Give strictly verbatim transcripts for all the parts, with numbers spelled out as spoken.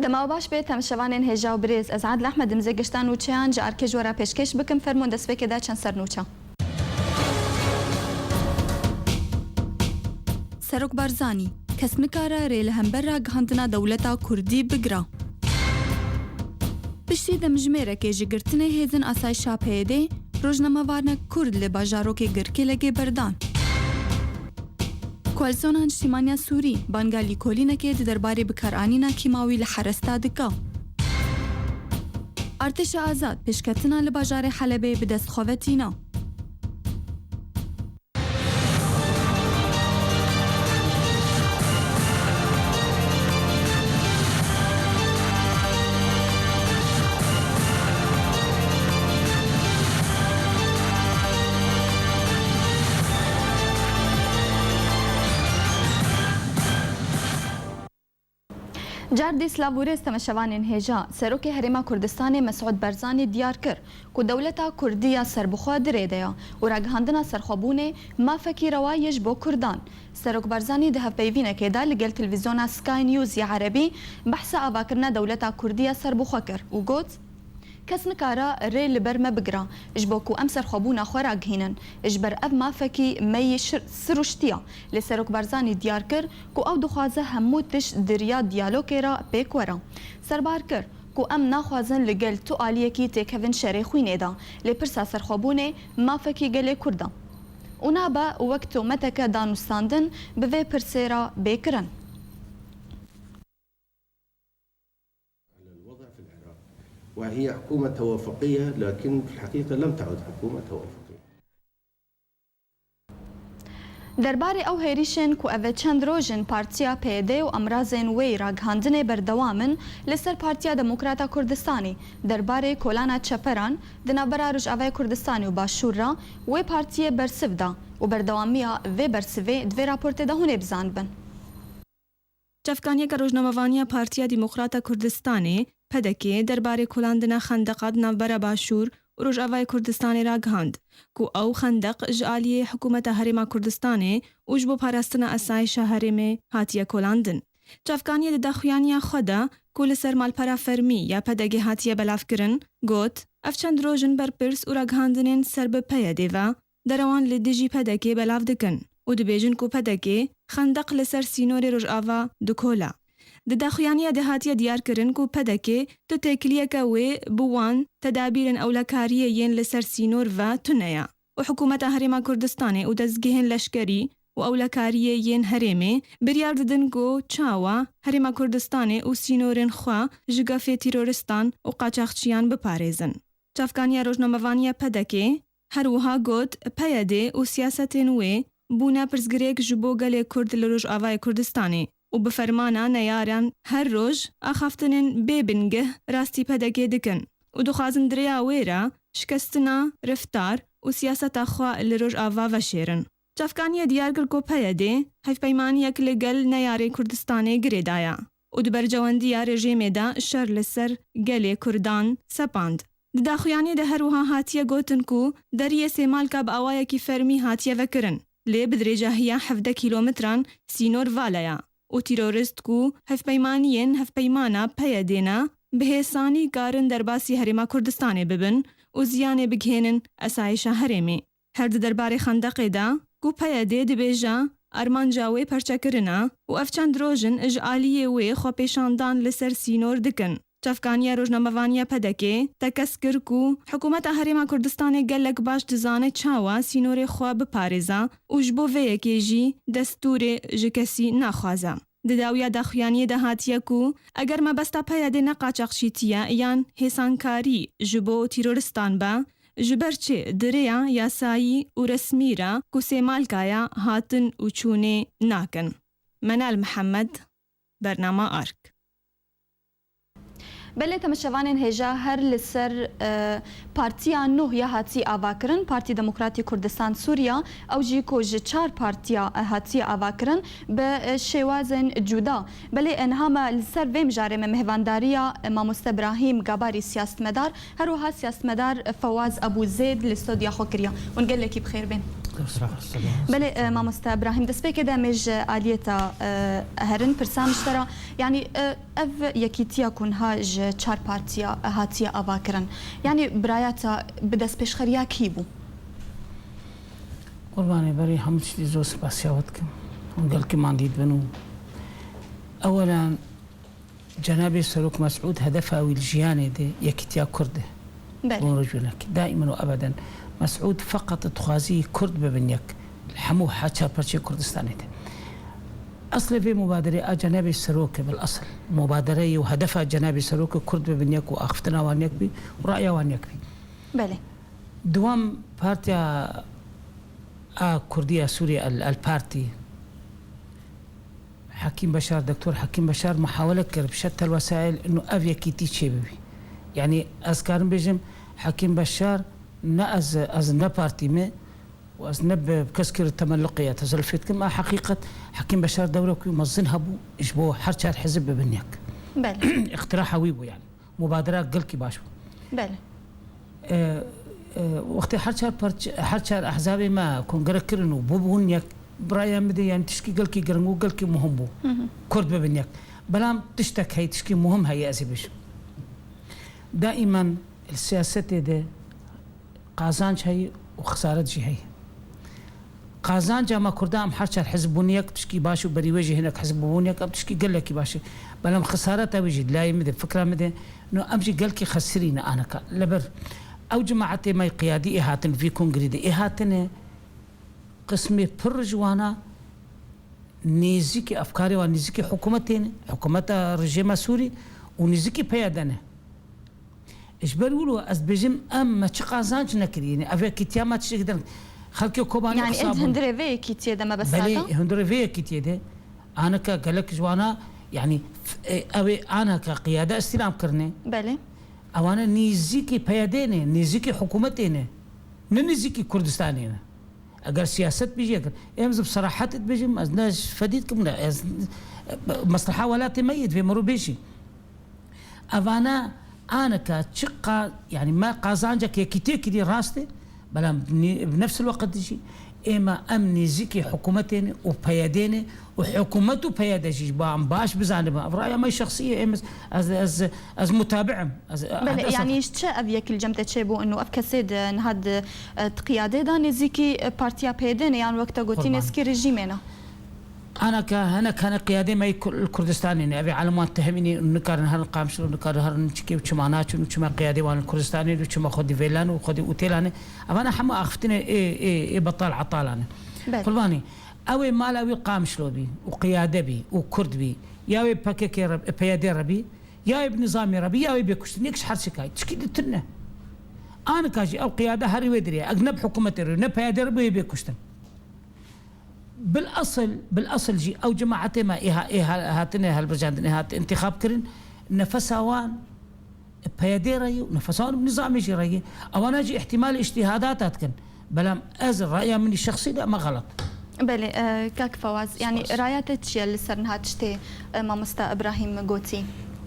Dema we baş bê, temaşevanên hêja û birêz. Ez Adil Ehmed im zê gişta nûçeyan ji arkê ji we re pêşkêş bikim. Fermûn destpêkê de çend ser nûçe. Serok Barzanî, kes nikare rê li hember ragihandina dewleta Kurdî bigira. Piştî demjimêrekê ji girtinê hêzên asayişa P Y D, rojnamevanek Kurd li bajarokê Girkêlegê berdan. Koalîsyona Niştîmaniya Sûrî banga lîkolînekê di derbarê bikaranîna kîmawî li Heresta dike. Artêşa Azad pêşketina li bajarê Helebê bi dest xwe ve tîna. Cardî silav û rêz, temaşevanên hêja. Serokê Herêma Kurdistanê Mesûd Barzanî diyar kir ku dewleta Kurdî ya serbixwe di rê de ye û ragihandina serxwebûnê mafekî rewa ye ji bo Kurdan. Serok Barzanî di hevpeyvînekê de li gel televîzyona Sky News ya Erebî behsa avakirina dewleta Kurdî ya serbixwe kir û got, Kes nikare rê li ber me bigira, ji bo ku em serxwebûna xwe ragihînin. Ji ber ev mafekî me yê şir-, siruştiya. Lê Serok Barzanî diyar kir ku ew dixwaze hemû tişt di riya diyalogê re pêk were. Serbar kir ku em naxwazin li gel tu aliyekî têkevin şerê xwînê de, lê pirsa serxwebûnê mafekî gelê Kurd e. Û nabe wek tometeke danûstandin bi vê pirsê re bê kirin. على الوضع في العراق، وهي حكومة توافقية، لكن في الحقيقة لم تعد حكومة توافقية. Derbarê ew hêrîşên ku ev çend roj in partiya P Y D û emrazên wê yî ragihandinê berdewam in, li ser Partiya Demokrata Kurdistanê derbarê kolana çeperan di navbera Rojavayê Kurdistanê û Başûr re wê partiyê bersiv da û berdewamiya vê bersivê di vê raportê de hûn ê bizanibin. Çavkaniyeke rojnamevaniya Partiya Demokrata Kurdistanê, P D K, derbarê kolandina xendeqa di navbera Başûr û Rojavayê Kurdistanê ragihand ku ew xendeq ji aliyê Hikûmeta Herêma Kurdistanê û ji bo parastina esayişa herêmê hatiye kolandin. Çavkaniyê di daxuyaniya xwe de ku li ser malpera fermî ya P D K hatiye belavkirin, got, Ev çend roj in berpirs û ragihandinên ser bi P Y D ve, derewan li dijî P D K'ê belav dikin û dibêjin ku P D K xendeq li ser sînorê Rojava dikole. Di daxuyaniya de hatiye diyarkirin ku P D K tu têkiliyeke wê bi wan tedabîrên ewlekariyê yên li ser sînor ve tune ye û Hikûmeta Herêma Kurdistanê û dezgehên leşkerî û ewlekariyê yên herêmê biryar didin ku çawa Herêma Kurdistanê û sînorên xwe ji gefê tîroristan û qaçaxçiyan biparêzin. Çavkaniya rojnamevaniya P D K'ê her wiha got, P Y D û siyasetên wê bûne pirsgirêk ji bo gelê Kurd li Rojavayê Kurdistanê û bi fermana neyaran her roj axaftinên bê bingeh rastî P D K'ê dikin û dixwazin di rêya wê re şikestina reftar û siyaseta xwe li Rojava veşêrin. Çavkaniyê diyar kir ku P Y D hevpeymaniyek li gel neyarê Kurdistanê girêdaye û di berjewendiya rejîmê de şer li ser gelê Kurdan sepand. Di daxuyaniyê de her wiha hatiye gotin ku deriyê Sêmalka bi awayekî fermî hatiye vekirin, lê bi dirêjahiya hevdeh kîlometran sînor vala ye û tîrorist ku hevpeymaniyên hevpeymana P Y D ne, bi hêsanî karin derbasî Herêma Kurdistanê bibin û ziyanê bigihênin esayişa herêmê. Her di derbarê xendeqê de ku P Y D dibêje armanca wê perçekirin e û ev çend roj in ji aliyê wê xwepêşandan li ser sînor dikin. Çavkaniya rojnamevaniya P D K'ê tekez kir ku Hikûmeta Herêma Kurdistanê gelek baş dizane çawa sînorê xwe biparêze û ji bo vê yekê jî destûrê ji kesî naxwaze. Di dawiya daxuyaniyê de hatiye ku eger mebesta P Y D ne qaçaxçîtî ye yan hêsankarî ji bo tîroristan be, ji ber çi di rêya yasayî û resmî re ku Sêmalka ye hatin û çûnê nakin? Menal Mihemed, Bernama Ark. Belê, temaşevanên hêja, her li ser, e, Partiya Nuh ya hatî avakirin, Partî Demokratî Kurdistan Sûriya, ew jî ku ji çar partiya, e, hatiye avakirin, bi, e, şêwazên cuda. Belê, e, niha me li ser vê mijarê me mêhvandariya, e, Mamoste Birahîm Gabarî, siyasetmedar, her wiha siyasetmedar, e, Fewaz Ebû Zêd li stodya xwe kiriye. Hûn gelekî bi xêr bên. Belê, e, mamoste Ibrahîm, destpêkê de em ê ji aliyê te, e, herin, pirsa min ji te re, yanî, e, ev yekîtiya ku niha ji çar partiya, e, hatiye avakirin, yanî bi raya te bi destpêşxeriya kî bû? Qurbanê, berî hemû tiştî zor spasiya we dikim. Hûn gelkî man dît bin û ewelen Cenabê Serok Mesûd hedefa wî li jiyanê de yekîtiya Kurd e. Belê. Hûn rojûnek. Daimen û ebeden. Mesûd feqet dixwazî Kurd bibin yek. Li hemû ha çar parçeyê Kurdistanê de. Eslê vê mubaderê a Cenabê Serok e, bil esil. Mubadereyê û hedefa Cenabê Serok e Kurd bibin yek û axiftina wan yek bî û raya wan yek bî. Belê. Duwam partiya a Kurdî ya Sûriyê, El, El Partî, Hekîm Beşar, Doktor Hekîm Beşar muhawele kir bi şetel wesaîl inu ev yekîtî çêbibî. Yanî ez karim bêjim, Hekîm Beşar ne ez, ez ne partî me û ez ne bi keskî re temelluqê ya tezilifê dikim. A heqîqet, Hekîm Beşar dewrek wî mezin hebû ji bo her çar hizib bibin yek. Belê. Îqtiraha wî bû yanî. Mubadera gelkî baş bû. Belê. E, e, wextê her çar parçe, her çar ehzabê me kongre kirin û bûbûn yek, bi raya min de, yanî tişkî gelkî giring û gelkî muhim bû. Hı hı. Kurd bibin yek. Belam tiştek heye, tişkî muhim heye, ez ê bêjim. Daimen li siyasetê de qazanc heye û xesaret jî heye. Qazanca me Kurda em her çar hizb bûn yek, tişkî baş û berî wê jî hinek hizb bûbûn yek, ev tişkî gelekî baş e. Belam xesareta wî jî di layê min de, fikra min de, no em jî gelkî xesirî ne aneka. Li vir ew cemaetê me qiyadî ê hatin vî kongrî de ê hatine, qismê pir ji wana nêzîkî efkarê wan, nêzîkî hikûmetê ne, hikûmeta rejîma Sûrî û nêzîkî P Y D ne. Ji ber wilo ez dibêjim, em me çi qazanc nekiriye, yanî ev yekîtiya me tiştekî din. Xelkê Kobanê Yanî qisa êd bûn. Hundirê vê yekîtiyê de mebesta Belê, da? Hundirê vê yekîtiyê de. Aneka gelek ji wana, yanî, f-, e, ew ê aneka qiyade îstîlam kirine. Belê. Ewane nêzîkî P Y D ne, nêzîkî hikûmetê ne. Ne nêzîkî Kurdistanê ne. Eger siyaset bijî, eger, em ez bi serahet dibêjim, ez ne ji fedî dikim, ne, ez, mesleha welatê me yê divê mirov bêjî. Evana aneka çi qa-, yanî me qazancek yekîtiyê kirî rast e, belam ni-, bi nefs el weqt jî ê me em nêzîkî hikûmetê ne û P Y D ne û hikûmet û P Y D jî ji bo em baş bizanibe. Ev raya me şexsî ye, em ez, ez, ez, ez mutabi im. Ez, Belê, hedef yanî ji çi ev yek li cem te çêbû, ino ev kesê di niha di, e, di qiyadê de nêzîkî, e, partiya P Y D ne, yan wek te gotî Qurban. Nêzîkî rejîmê ne? Anaka hinek hene qiyadê me yê Kur-, li Kurdistanê ne. Ev ê elm wan tehmînî û nikarin herin Qamişlo, nikarin herin çikê û çima naçin û çima qiyadê wan li Kurdistanê ne û çima xwedî vêlan û xwedî otelan e. Evana hema axiftinê ê, ê, ê betal etalan e. Belê. Qurbanî, ew ê mala wî Qamişlo bî û qiyade bî û Kurd bî, ya wê P K K re, P Y D re bî, ya wê bi nizamê re bî, ya wê bê kuştin. Yek ji her çikayî. Tişkî di tune. Anika jî ew qiyade herî wê dirê. Ew ne bi hikûmetê re, ne P Y D re bû yê bê kuştin. Bil esil, bil esil jî ew cemaetê me ê ha-, ê ha-, hatine hilbirjandin, ê hat intixab kirin, nefesa wan P Y D re ye û nefesa wan bi nizamê jî re ye. Ewana jî îhtîmalê îctîhadata dikin. Belam ez raya min î şexsî de me xelet. Belê, e, kak Fawaz, yanî Spas. Raya te çi ye li ser niha tiştê, e, mamosta Ibrahîm gotî?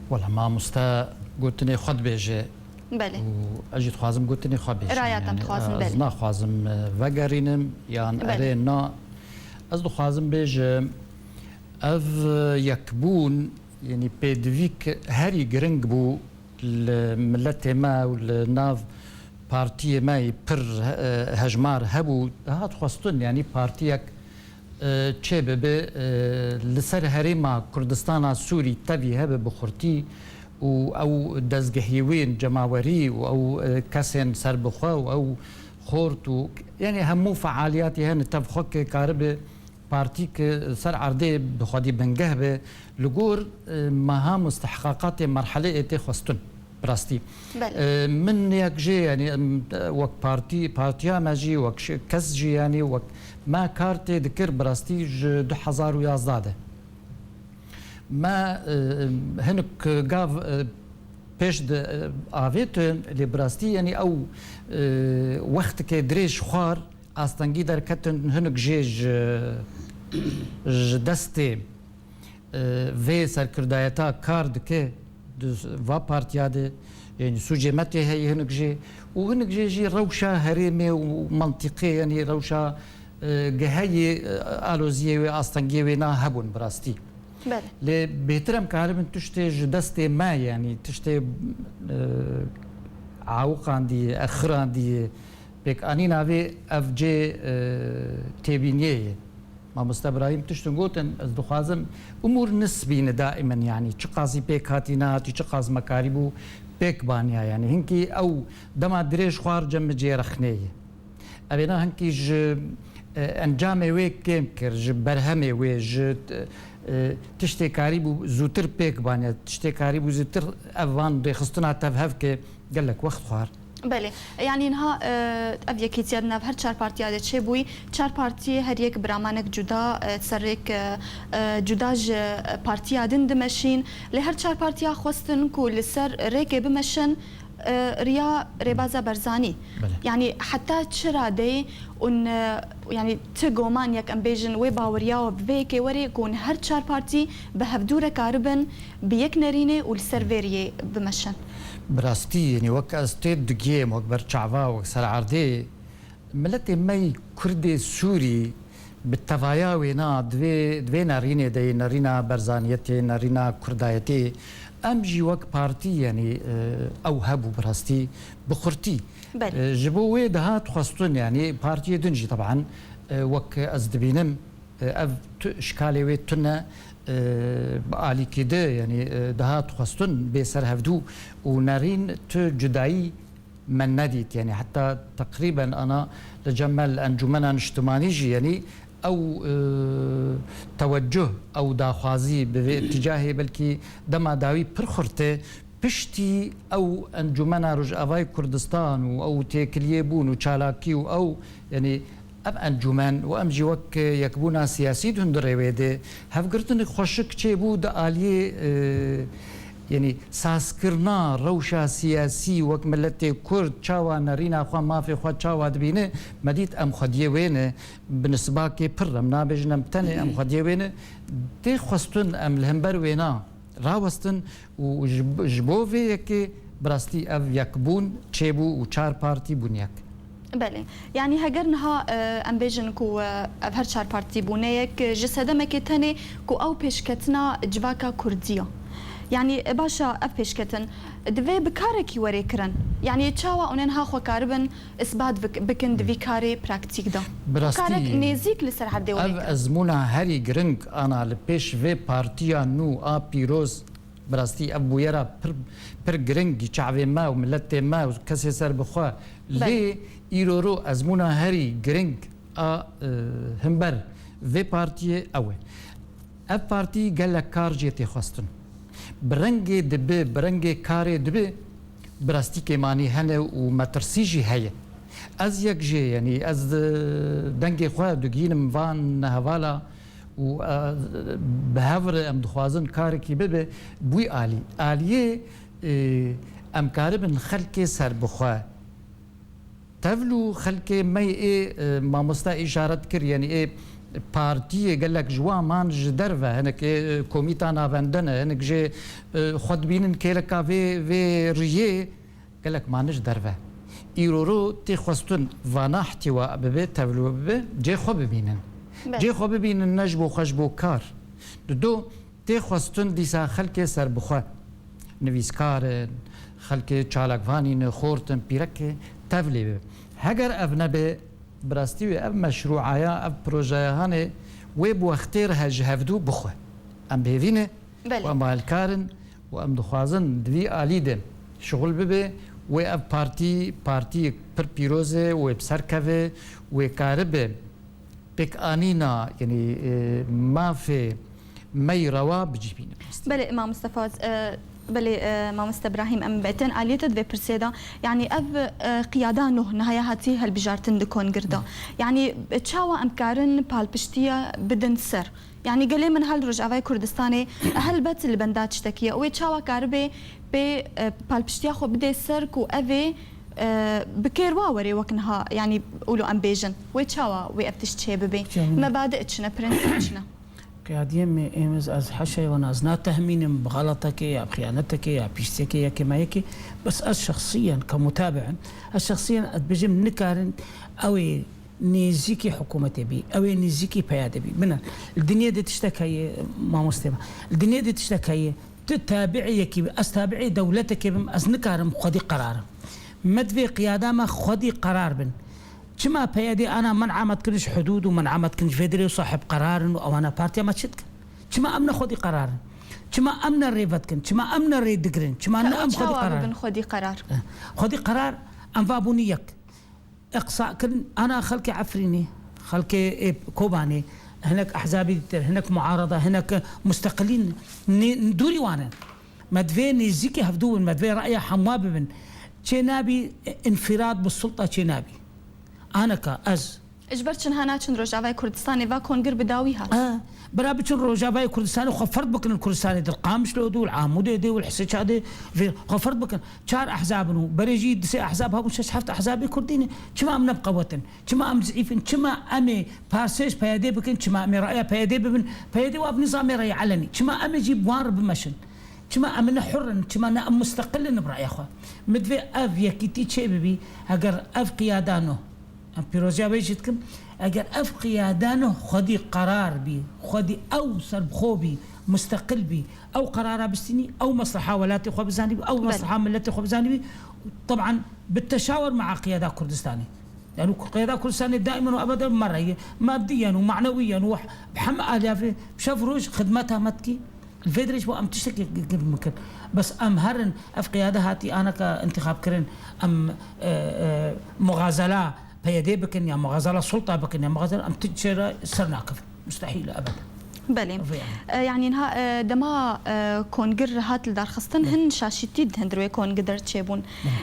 Wela mamosta gotinê xwe dibêje. Belê. Û ez jî dixwazim gotinê xwe bêjim. Raya te Yanî, dixwazim, ez belê. Naxwazim, e, vegerînim, yan Belê. Erê na. Ez dixwazim bêjim, ev, e, yekbûn, yanî pêdivîk herî giring bû li miletê me û li nav partiyê me yî pir, e, hejmar hebû, hat xwestin, yanî partiyek e, çê bibe, e, li ser herêma Kurdistana Sûrî tevî hebe bi xurtî û ew dezgehiyên cemawerî û ew, e, kesên serbixwe û ew xort û, yanî hemû fealiyatê hene tev xwe ke karibe partî ke ser erdê bi xwedî bingeh be, li gor, e, meha mustehqaqatê merhelê ê tê xwestin. Bi rastî. Belê. E, min yek jê, yanî, em, wek partî, partiya me jî, wek ş-, kes jî, yanî, wek me kar tê dikir, bi rastî ji du hezar û yazdeh de. Me, e, hinek gav, e, pêş de, e, avêtin, lê bi rastî, yanî, ew, e, wextekê dirêj xwar, astengî derketin, hinek jê ji, ji destê, e, vê serkirdayeta kar dike di va partiya de, yanî sûcê me tê heye hinek jê û hinek jê jî rewşa herêmê û mantîqê, yanî rewşa, E, geheyê, e, aloziyê wê, astengiyê wê na hebûn bi rastî. Belê. Lê bêtir em karibin tiştê ji destê me, yanî tiştê, e, awiqandî, exirandî, pêkanîna vê ev cê, e, têbîniyê ye. Mamoste Birahîm tiştin gotin, ez dixwazim umûr nisbîne daîmen, yanî çiqasî pêk hatî nehatî, çiqas me karîbû pêk baniya, yanî hinkî ew dema dirêj xwar cem min cê rexnê ye. Ev êna hinkî ji, e, encamê wê kêm kir, ji berhemê wê, ji, e, tiştê karîbû zûtir pêk baniya, tiştê karîbû zûtir ev van rêxistina tevhevkê gelek wext xwar. Belê. Yanî niha, e, ev yekîtiya di nav her çar partiya de çêbûyî. Çar partiyê her yek biramanek cuda, e, serrêk, e, e, cuda ji partiya din dimeşîn. Lê her çar partiya xwestin ku li ser rêkê bimeşin, e, riya rêbaza Barzanî. Belê. Yanî heta çi radeyê û n-, yanî ti goman yek em bêjin wê baweriya we bi vê yekê werê ku hûn her çar partî bi hevdû re karibin bi yek nerînê û li ser vê riyê bimeşin? Bi rastî, yanî wek ez tê digiyêm, wek ber çava, wek ser erdê, miletê me yî Kurdê Sûrî bi tevaya wêna di vê, di vê nerînê de yê, nerîna Barzaniyetê, nerîna Kurdayetê, em jî wek partî, yanî, e, ew hebû bi rastî bi xurtî. Belê. E, ji bo wê dihat xwestin, yanî partiyê din jî teban, e, wek ez dibînim, e, ev tu, şkalê wê tune, e, bi alîkî di, yanî, e, dihat xwestin bê ser hevdû û nerîn tu cudayî me nedît, yanî heta teqrîben ana li cem me li Encûmena Niştimanî jî, yanî ew, e, tewecuh, ew daxwazî bi vê îtîcahê belkî dema dawî pir xurt e, piştî ew Encûmena Rojavayê Kurdistan û ew têkiliyê bûn û çalakî û ew, yanî ev encûmen û em jî wek yekbûna siyasî di hundirê wê de hevgirtinek xweşik çêbû di aliyê, e, yanî sazkirina rewşa siyasî wek miletê Kurd çawa nerîna xwe, mafê xwe çawa dibîne, me dît em xwediyê wê ne, bi nisbakê pir, em nabêjin em tenê, em xwediyê wê ne, tê xwestin em li hember wêna rawestin û ji, ji bo vê yekê bi rastî ev yekbûn çêbû û çar partî bûn yek. Belê. Yanî heger niha, e, em bêjin ku, e, ev her çar partî bûne yek, e, ji sedemekê tenê ku ew pêşketina civaka Kurdî ye. Yanî, e, baş e ev pêşketin divê bi karekî were kirin. Yanî çawa hûn ê niha xwe karibin isbat bik-, bikin di vî karê praktîk de? Bi rastî Karek nêzîk li ser erdê were ev kirin. ezmûna herî giring ana li pêş vê partiya nû a pîroz. Bi rastî ev bûyera pir, pir giring çavê me û miletê me û kesê serbixwe. Belê. Lê îroro ezmûna herî giring a, e, himber vê partiyê ew e. Ev partî gelek kar jê tê xwestin. Bi rengê dibi, bi rengê karê dibi, bi rastî kêmanî hene û metirsî jî heye. Ez yek jê, yanî ez, e, dengê xwe digihînim van hevala û, e, bi hev re em dixwazin karekî bibe, bûy alî. Aliyê, e, em karibin xelkê serbixwe, tevl û xelkê me yê, e, mamoste îşaret kir, yanî ê partiyê gelek ji wan man ji derve, hinek ê, e, komîta navende ne, hinek jê, e, xwe dibînin kêleka vê, vê riyê, gelek mane ji derve. Îroro tê xwestin vana ihtîwa bibe, tevlû bibe, cê xwe bibînin. Belê. Cê xwe bibînin ne ji bo xwe, ji bo kar. Dido tê xwestin dîsa xelkê serbixwe, nivîskar in, xelkê çalakvanî ne, xort in, pîrek e, tevlê bibe. Heger ev nebe, bi rastî wê ev meşrûaya, ev projeya hanê wê bi wextê re he ji hevdû bixwe. Em bi hêvî ne. Belê. Û em alîkar in û em dixwazin di vî alî de şixul bibe, wê ev partî, partiyek pir pîroz e, wê bi ser keve, wê karibe pêkanîna, yanî, e, mafê me yî rewa bi cî bîne. Belê, Mam Mustafa, e, belê, e, Mamoste Ibrahîm, em bi tenê aliyê te di vê pirsê de, yanî ev, e, qiyada nû niha ya hatî hilbijartin di kongir de. Yanî, e, çawa em karin palpiştiya bidin ser? Yanî gelê min hal Rojavayê Kurdistanê, e, helbet li benda tiştekî ye. Wê çawa karibe pê, e, palpiştiya xwe bidê ser ku ev ê, e, bi kêrwa were wek niha, yanî ûlo em bêjin. Wê çawa wê ev tişt çê bibe? Yanî Mebadi çi ne, prensîp çi ne? Qiyadiyê me êmiz ez heşê wan ez natehmînim bi xelatekê ya bi xiyanetekê ya pîstekê yekê me yekê. Bes ez şexsiyen ke mutabi'im, ez şexsiyen ez dibêjim nikarin ew ê Nêzîkî hikûmetê bî, ew ê nêzîkî P Y D'ê bî. Bine, li dinyê de tiştek heye, mamostê me. Li dinyê de tiştek heye. Tu tabi'ê yekî bî, ez tabi'ê dewletekê bim, ez nikarim xwedî qerar im. Me divê qiyada me xwedî qerar bin. Çima P Y D ana men'a me dikin ji hudûd û men'a me dikin ji vê derê û sahib qerar in û ewana partiya me çi dikin? Çima em ne xwedî qerar in? Çima em ne rêve dikin? Çima em ne rê digirin? Çima ne em xwedî qerar in? Xwedî qerar. Eh, xwedî qerar, em va bûnî yek. Iqsa kirin, ana xelkê Efrînê, xelkê, ê, Kobanê, hinek ehzabî ditir, hinek muarada, hinek musteqilîn nê-, dûrî wan in. Me divê nêzîkî hevdû bin, me divê ra'ya hemwa bibin. Çê nabî, înfirad bi sulta çê nabî. Aneka ez Ji ber çi niha naçin Rojavayê Kurdistanê, va kongir bi dawî hat? Ha, bira biçin Rojavayê Kurdistanê, xwe ferd bikin li Kurdistanê de, li Qamişlo de, li Amûdê de, li Hiseça de, vê xwe ferd bikin. Çar ehzab in û berê jî du sê ehzab hebûn, şeş heft ehzabê Kurdî ne. Çima em ne bi qewet in? Çima em zîf in? Çima em ê parsê ji P Y D bikin? Çima em ê raya P Y D bibin? P Y D wa bi nizamê re ye elenî. Çima em ê jî bi wan re bimeşin? Çima em ne hur in? Çima ne em musteqil in bi raya xwe? Min divê ev yekîtî çê bibî, heger ev qiyada no, em pîroziya wê jî dikim, eger ev qiyada no xwedî qerar bî, xwedî ew serbixwe bî, musteqil bî, ew qerara bistînî, ew mesleha welatê xwe bizanîbî, ew Belê. mesleha miletê xwe bizanîbî, teban bi teşawur maa qiyada Kurdistanê. Yani ku qiyada Kurdistanê daimen û ebeden me re ye, maddiyen û manewiyen û bi heme aliyavê bi şev roj xidmeta me dikî. Li vê derê ji bo em tiştekê girm bikin. Bes em herin, ev qiyade hatî aneka intixab kirin, em, e, e, muxazela P Y D bikin ya muxazela sulta bikin ya muxazela, em tu çê re ser nakevin. Mustehîl e ebed. Belê. Vê yanî. E, yanî niha, e, dema, e, kongir hat li darxistin, Belê. hin şaşîtî di hundir wê kongir çêbûn. Belê.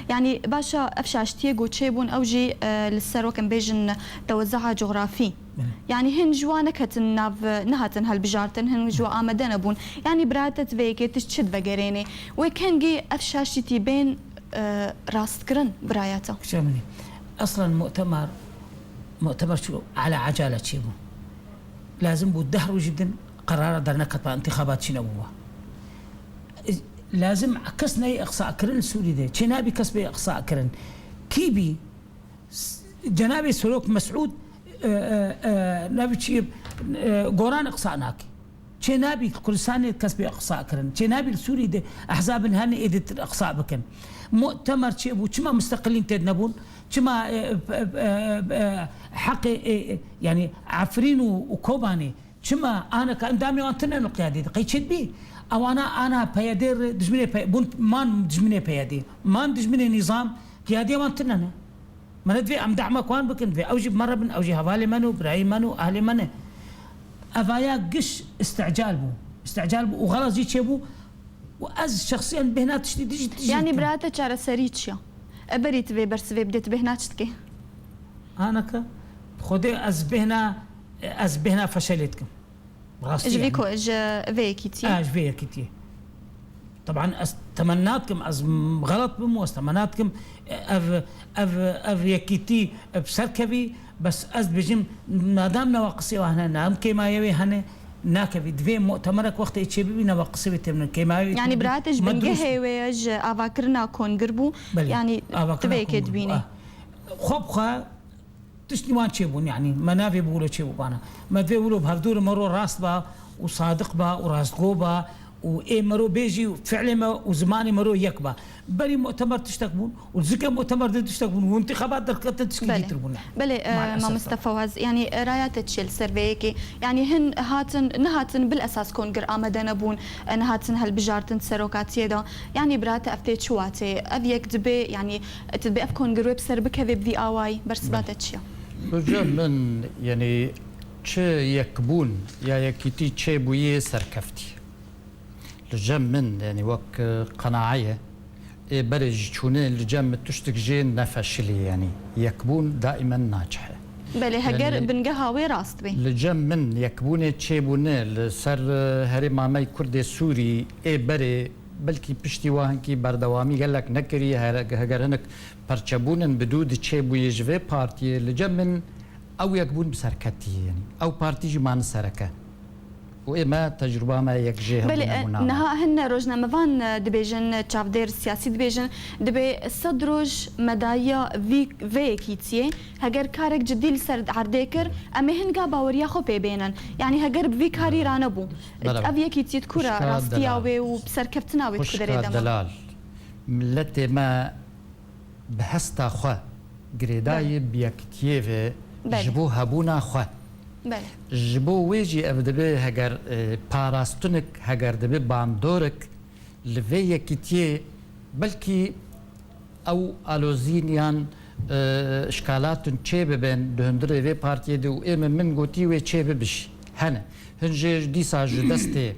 Yanî baş e, ev şaştiyê ku çêbûn, ew jî, e, li ser, wek em bêjin, tewezuha cografî. Belê. Yanî hin ji wan neketin nav, nehatin hilbijartin, hin ji wan amade nebûn. Yanî birayeta te vê yekê tişt çi divegerênê? Wê kengî ev şaşîtî bên, e, rastkirin birayeta? Kişa min e. Eslen mu'temer, mu'temer çû ala acale çêbû. Lazim bû deh rojî din qerara derneketba, intixabat çî nebû. Lazim kes neyê iqsa kirin li Sûrî de. Çê nabî kes bê iqsa kirin. Kî bî? S-, Cenabê Serok Mesûd, e, e, e, navê çi, e, Goran iqsa nake. Çê nabî Kurdistanê kes bê iqsa kirin. Çê nabî li Sûrî de ehzabin hene êdî iqsa bikin. Mu'temer çêbû. Çima musteqilîn têd nebûn? Çima, e, e, e, e, heqê, e, e, yani Efrîn û, û Kobanê Çima aneka endamê wan tune ne qiyadê de? Qey çêdibî? Ewana ana P Y D re dijminê P-, bûn man dijminê P Y D. Man dijminê nîzam, qiyadê wan tune ne. Me ne divê em dehmek wan bikin, divê ew jî bi me re bin, ew jî hevalê me ne û birayê me ne û ahlê me ne. Evaya giş îstical bû. Îstical bû û xelas jî çêbû û ez şexsiyen bêhna tiştî dijî, dijî Yanî dikim. Birate çareserî çi ya? E berî tu vê bersivê bidê, tu bêhna çi dikê? Aneke, Xwedê ez bêhna, ez bêhna feşelê dikim. Rastî Ji vî yani. Ko-, ji vê yekîtiyê? E, ji vê yekîtiyê. Teban ez temenna dikim, ez m-, xelet bim û ez temenna dikim, e, ev, ev, ev yekîtî, e, bi ser kevî, bes ez dibêjim, madam newa qisê wa hene, nam kêmayê wê hene, nakevî. Divê mu'temerek wextê çê bibî, newa qisê wê tê bine. Kêmayê wê Yani tê bibî, birate ji me bingehê durust. Wê ye, ji avakirina kongir bû. Belê, Yani avakirina tu vê yekê kongir bû. Dibînî. Ah. Xwe bi xwe Tiştî wan çêbûn, yanî me navê bi wilo çêbû bana. Me divê wilo bi hevdûrê me ro rast ba û sadiq ba û rastgo ba û ê me ro bêjî û fi'lê me û zimanê me ro yek ba. Berî mu'temer tiştek bûn û zikê mu'temer de tiştek bûn û intixabat derketin tişkî Belê. Dîtir bûn. Belê, e, Maalesef. Mamoste Fawaz, yanî, e, raya te çi ye li ser vê yekê? Yanî hin hatin, nehatin bil esas kongir amade nebûn, e, nehatin hilbijartin serokatiyê de. Yanî birate ev tê çi watê? Ev yek dibê, yanî, tu dibê ev kongir wê bi ser bikevê bi vî awayî? Bersiva Belê. Te çi ye? Li cem min, yanî, çi yekbûn ya yekîtî çêbûyê serkeftî. Li cem min, yanî, wek, e, qenae ye. Ê berê ji çûnê li cem min tiştik jê nefeşilî, yanî, yekbûn daimen nacihe. Belê, heger Yanî, bingeha wê rast bê. Li cem min yekbûnê çêbûne li ser, e, herêma me yê Kurdê Sûrî ê berê, belkî piştî wa hinkî berdewamî gelek nekirî, here-, heger hinek perçebûn in bi dû diçêbûyê ji vê partiyê, li cem min ew yekbûn bi serketî ye, yanî ew partî jî mane sereke. û ê me tecrûba me yek jê hebû. Belê, e, nemûna me. Niha hin rojnamevan, e, dibêjin, çavdêr siyasî dibêjin, dibê sed roj medayiya vî, vê yekîtiyê, heger karek cidî li ser erdê kir, em ê hinga baweriya xwe pê bênin. Yanî heger bi vî karî ranebû, Belav. ev yekîtiyê di ku re Xwişka rastiya delal. wê û serkeftina wê di ku derê Xwişka de ma? delal. Miletê me bi hesta xwe girêdayê Belê. bi yekitiyê ve Belê. ji bo hebûna xwe. Belê. Ji bo wê jî ev dibe heger, e, parastinik, heger dibe bandorek li vê yekitiyê, belkî ew alozîn yan, e, şkalatin çê bibin di hundirê vê partiyê de û ê min, min gotî wê çê bibe jî. Hene. Hin jê dîsa ji destê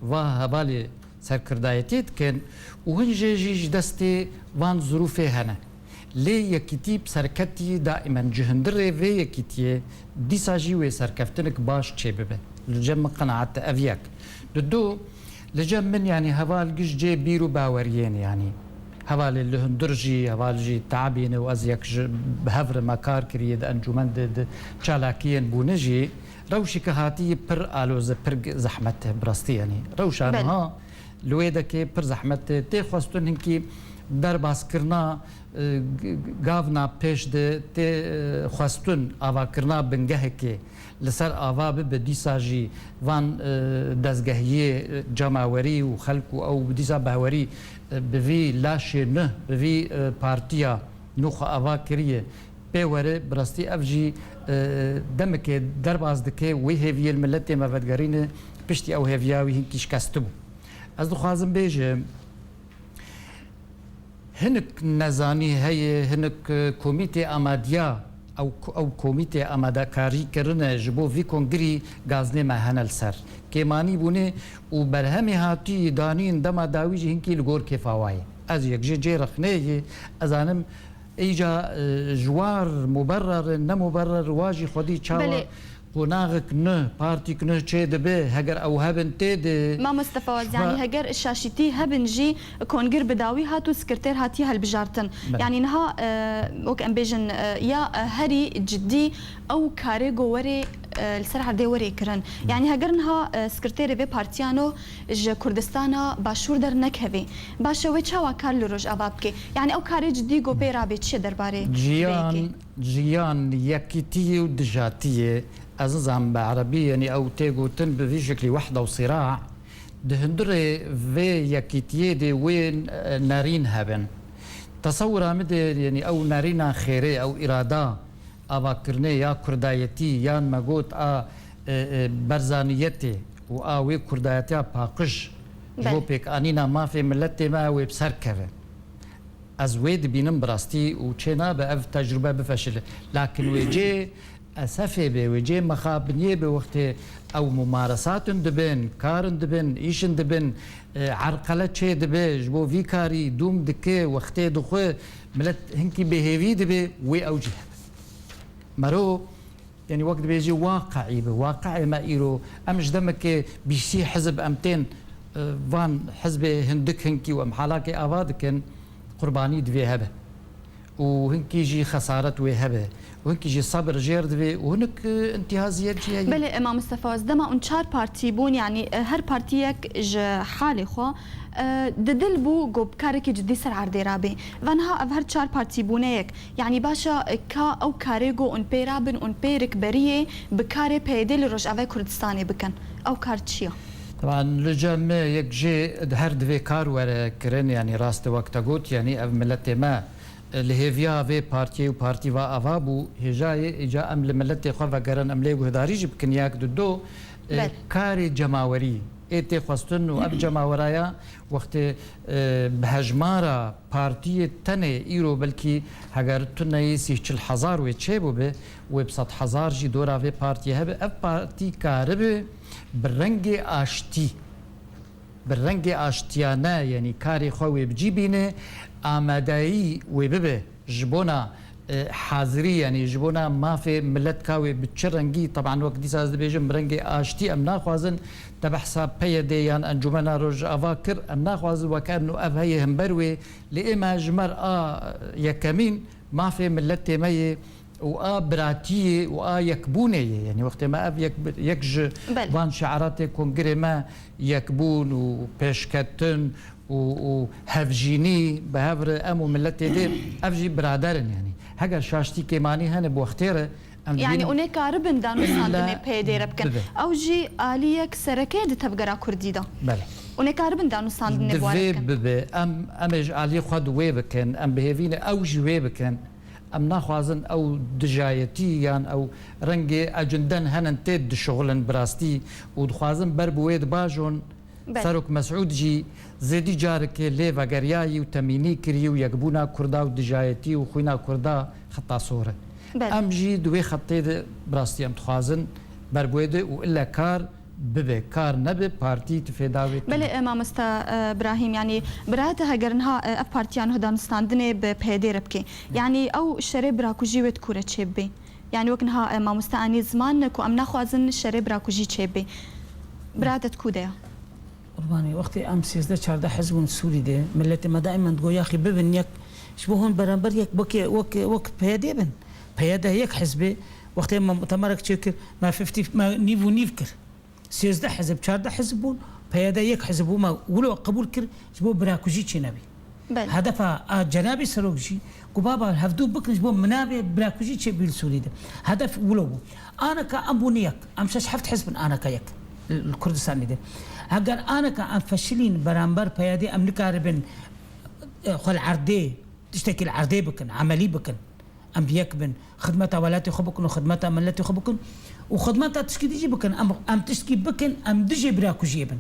va hevalê serkirdayetiyê dikin û hin jê jî ji destê van zirûfê hene. Lê yekîtî bi serketî daîmen ji hundirê vê yekîtiyê dîsa jî wê serkeftinek baş çêbibe. Li cem min qenaet e ev yek. Di du, li cem min, yanî heval giş cê bîr û baweriyê ne, yanî hevalê li hundir jî, heval jî teabî ne û ez yek ji bi hev re me kar kiriye di encûmen de, di çalakiyên bûne jî, rewşeke hatî pir aloz e, pir g-, zehmet e, bi rastî, yanî rewşa Belê. niha li wê dekê pir zehmet e. Tê xwestin hinkî derbaskirina, e, g-, g-, gavna pêş de, tê, e, xwestin avakirina bingehekê li ser ava bibe, dîsa jî van, e, dezgehiyê, e, cemawerî û xelk û ew dîsa bawerî, e, bi vî laşê nuh, bi vî, e, partiya nû xwe ava kiriye, pê were, bi rastî ev jî, e, demekê derbas dike wê hêviyê li miletê me vedigerîne, piştî ew hêviya wî hinkî şikestibû. Ez dixwazim bêjim, hinek nezanî heye, hinek, e, komîtê amadiya, ew, ew komîtê amadakarî kirine ji bo vî kongirî gaznê me hene li ser. Kêmanî bûne û berhemê hatî danîn dema dawî jî hinkî li gor kêfa wa ye. Ez yek jê cê rexneyê, ez zanim, Îca, e, ji war muberrer, ne muberrer, wa jî xwedî çawa Belê. qonaxek nuh, partîk nuh çê dibe, heger ew hebin tê de. Ma Mustafa Waz, Şuba- yanî heger şaşîtî hebin jî kongir bi dawî hat û sekreter hatiye hilbijartin. Belê. Yanî niha, e, wek em bêjin, e, ya, e, herî cidî ew karê go werê, e, li ser erdê werê kirin. Yanî heger niha, e, sekreterê vê partiyano ji Kurdistana Başûr dernekevê, baş e wê çawa kar li Rojava bike? Yanî ew karê cidî go pê rabe çi ye derbarê Jiyan, vê yekê? Jiyan yekîtiyê û dijatiyê, ez nizanim bi erebî, yanî ew tê gotin bi vî şeklî wehda û sîra, di hundirê vê yekîtiyê de wê, e, nerîn hebin. Tesewira min de, yanî ew nerîna xêrê, ew îrada avakirinê ya kurdayetî, yan me got a, e, e, berzaniyetê û a wê kurdayetiya paqij ji bo Belê. pêkanîna mafê miletê me wê bi ser keve. Ez wê dibînim bi rastî û çê nabe ev tecrube bifeşile. Lakin wê cê esefê be, wê cê mexabiniyê be wextê ew mumaresatin dibin, karin dibin, îşin dibin, e, erqele çê dibe, ji bo vî karî dûm dike, wextê dixwe, milet hinkî bêhêvî dibe, wê ew jî hebe. Mero, yanî wek dibêjî waqi'î be. Waqi'ê me îro, em ji demekê bîsî hizib em tên, e, van hizbê hindik hinkî û em halakê ava dikin, qurbanî divê hebe. Û hinkî jî xesaret wê hebe. Û hinkî jî sebir jêr divê û hinek, e, intihaziyet jî heye. Belê, e, Mam Mustafa, ez dema hûn çar partî bûn, yanî, e, her partiyek ji halê xwe, e, di dil bû ku bi karekî cidî ser erdê rabê. Ve niha ev her çar partî bûne yek. Yanî baş e, ka ew karê ku hûn pê rabin, hûn pê rikberiyê bi karê P Y D li Rojavayê Kurdistanê bikin. Ew kar çi ye? Teban li cem me yek jê di her divê kar were kirin, yanî rast e wek te got, yanî ev miletê me, e, li hêviya vê partiyê û partî va ava bû, hêja yê îca em li miletê xwe vegerin, em lê guhdarî jî bikin yek di do, e, Belê. karê cemawerî ê tê xwestin û ev cemaweraya wextê, e, bi hejmara partiyê tenê îro belkî heger tu neyê sîh çil hezar wê çêbûbe, wê bi sed hezar jî dora vê partiyê hebe, ev partî karibe bi rengê aştî, bi rengê aştiyane, yanî karê xwe wê bi cî bîne, amadeyî wê bibe ji bona, e, hazirî, yanî ji bona mafê milet ka wê bi çi rengî, teban wek dîsa ez dibêjim, bi rengê aştî em naxwazin, te behsa P Y D yan Encûmena Rojava kir, em naxwazin weke eno ev heye hember wê, lê ê me ji me re a yekemîn mafê miletê me yê, û a biratiyê û a yekbûnê ye. Yanî wextê me ev yek, yek ji Belê. van şiaratê kongirê me yekbûn û pêşketin û, û hevjînî bi hev re em û miletê dê ev jî birader in yanî. Heger şaştî kêmanî hene bi wextê re em Yani dibînin û nekaribin danûstandinê Illa P Y D re bikin. bibe. Ew jî aliyek sereke ye di tevgera kurdî de. Belê. Û nekaribin danûstandinê bi wan re Divê bikin. bibe. Em, em ê ji aliyê xwe di wê bikin. Em bi hêvî ne ew jî wê bikin. Em naxwazin ew dijayetî yan ew rengê ecinden henin tê dişuxulin bi rastî û dixwazin ber bi wê dibajon. Belê. Serok Mesûd jî zêdî carekê lê vegeriyayî û temînî kirî û yekbûna Kurda û dijayetî û xwîna Kurda xeta sor e. Belê. Em jî di wê xetê de bi rastî em dixwazin ber bi wê de û ille kar bibe, kar nebe, partî tifêda wê tune. Belê, e, mamosta, e, Brahîm, yanî birayete heger niha, e, ev partiya niha danûstandinê bi P Y D re bike. Yanî ew şerê birakujî wê di kû re çêbibe? Yanî wek niha, e, mamoste anî ziman ku em naxwazin şerê birakujî çêbibe. Birayete di kû de ye? Qurbanî, wextê em sêzdeh çardeh hizb bûn Sûrî de, miletê me daîmen digot, yaxî bibin yek, ji bo hûn beramber yek wekê, wek, wek P Y D bin. P Y D yek hizb e, wextê me mutemerek çêkir, me fifty, me nîv û nîv kir. Sêzdeh hizb, çardeh hizb bûn, P Y D yek hizb bû, me wilo qebûl kir, ji bo birakujî çênebî. Belê. Hedefa a cenabê serok jî, ku baba hevdû bikin, ji bo minavê birakujî çêbî li Sûrî de. Hedef wilo bû. Aneka em bûn yek. Em şeş heft hizb in aneka yek. Li, li Kurdistanê de. Heger aneka em feşilîn beramber P Y D, em nikaribin, e, xwe li erdê, tiştekî li erdê bikin, emelî bikin. Em bi yek bin. Xidmeta welatê xwe bikin û xidmeta miletê xwe bikin. Û xidmeta tişkî dî jî bikin. Em, em tiştkî bikin, em dijê birakujiyê bin.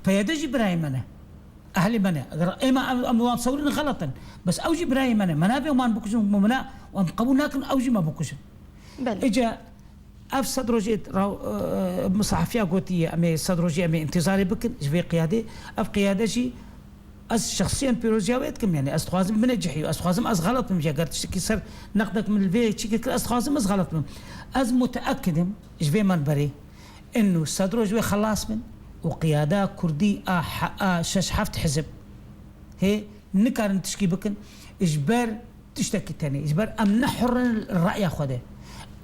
P Y D jî birayê me ne. Ehlê me ne. Eger êma em, em wan sewrîn xelet in. Bes ew jî birayê me ne. Me navê wan bikujin, me ne, em qebûl nakin, ew jî me bikujin. Belê. Îca ev sed rojê raw, e, e, sahefiya gotiye, em ê sed rojê em ê întîzarê bikin ji vê qiyadê. Ev qiyade jî ez şexsiyen pîroziya wê dikim, yanî ez dixwazim binecihî, ez dixwazim ez xelet bim jî, eger tiştekî ser neqdek min li vê çîkê kir, ez dixwazim ez xelet bim. Ez muteekid im ji vê menberê. Inu sed roj wê xelas bin û qiyada kurdî a he-, a şeş heft hizib hê nikarin tişkî bikin ji ber tiştekî tenê, ji ber em ne hur in li reya xwe de.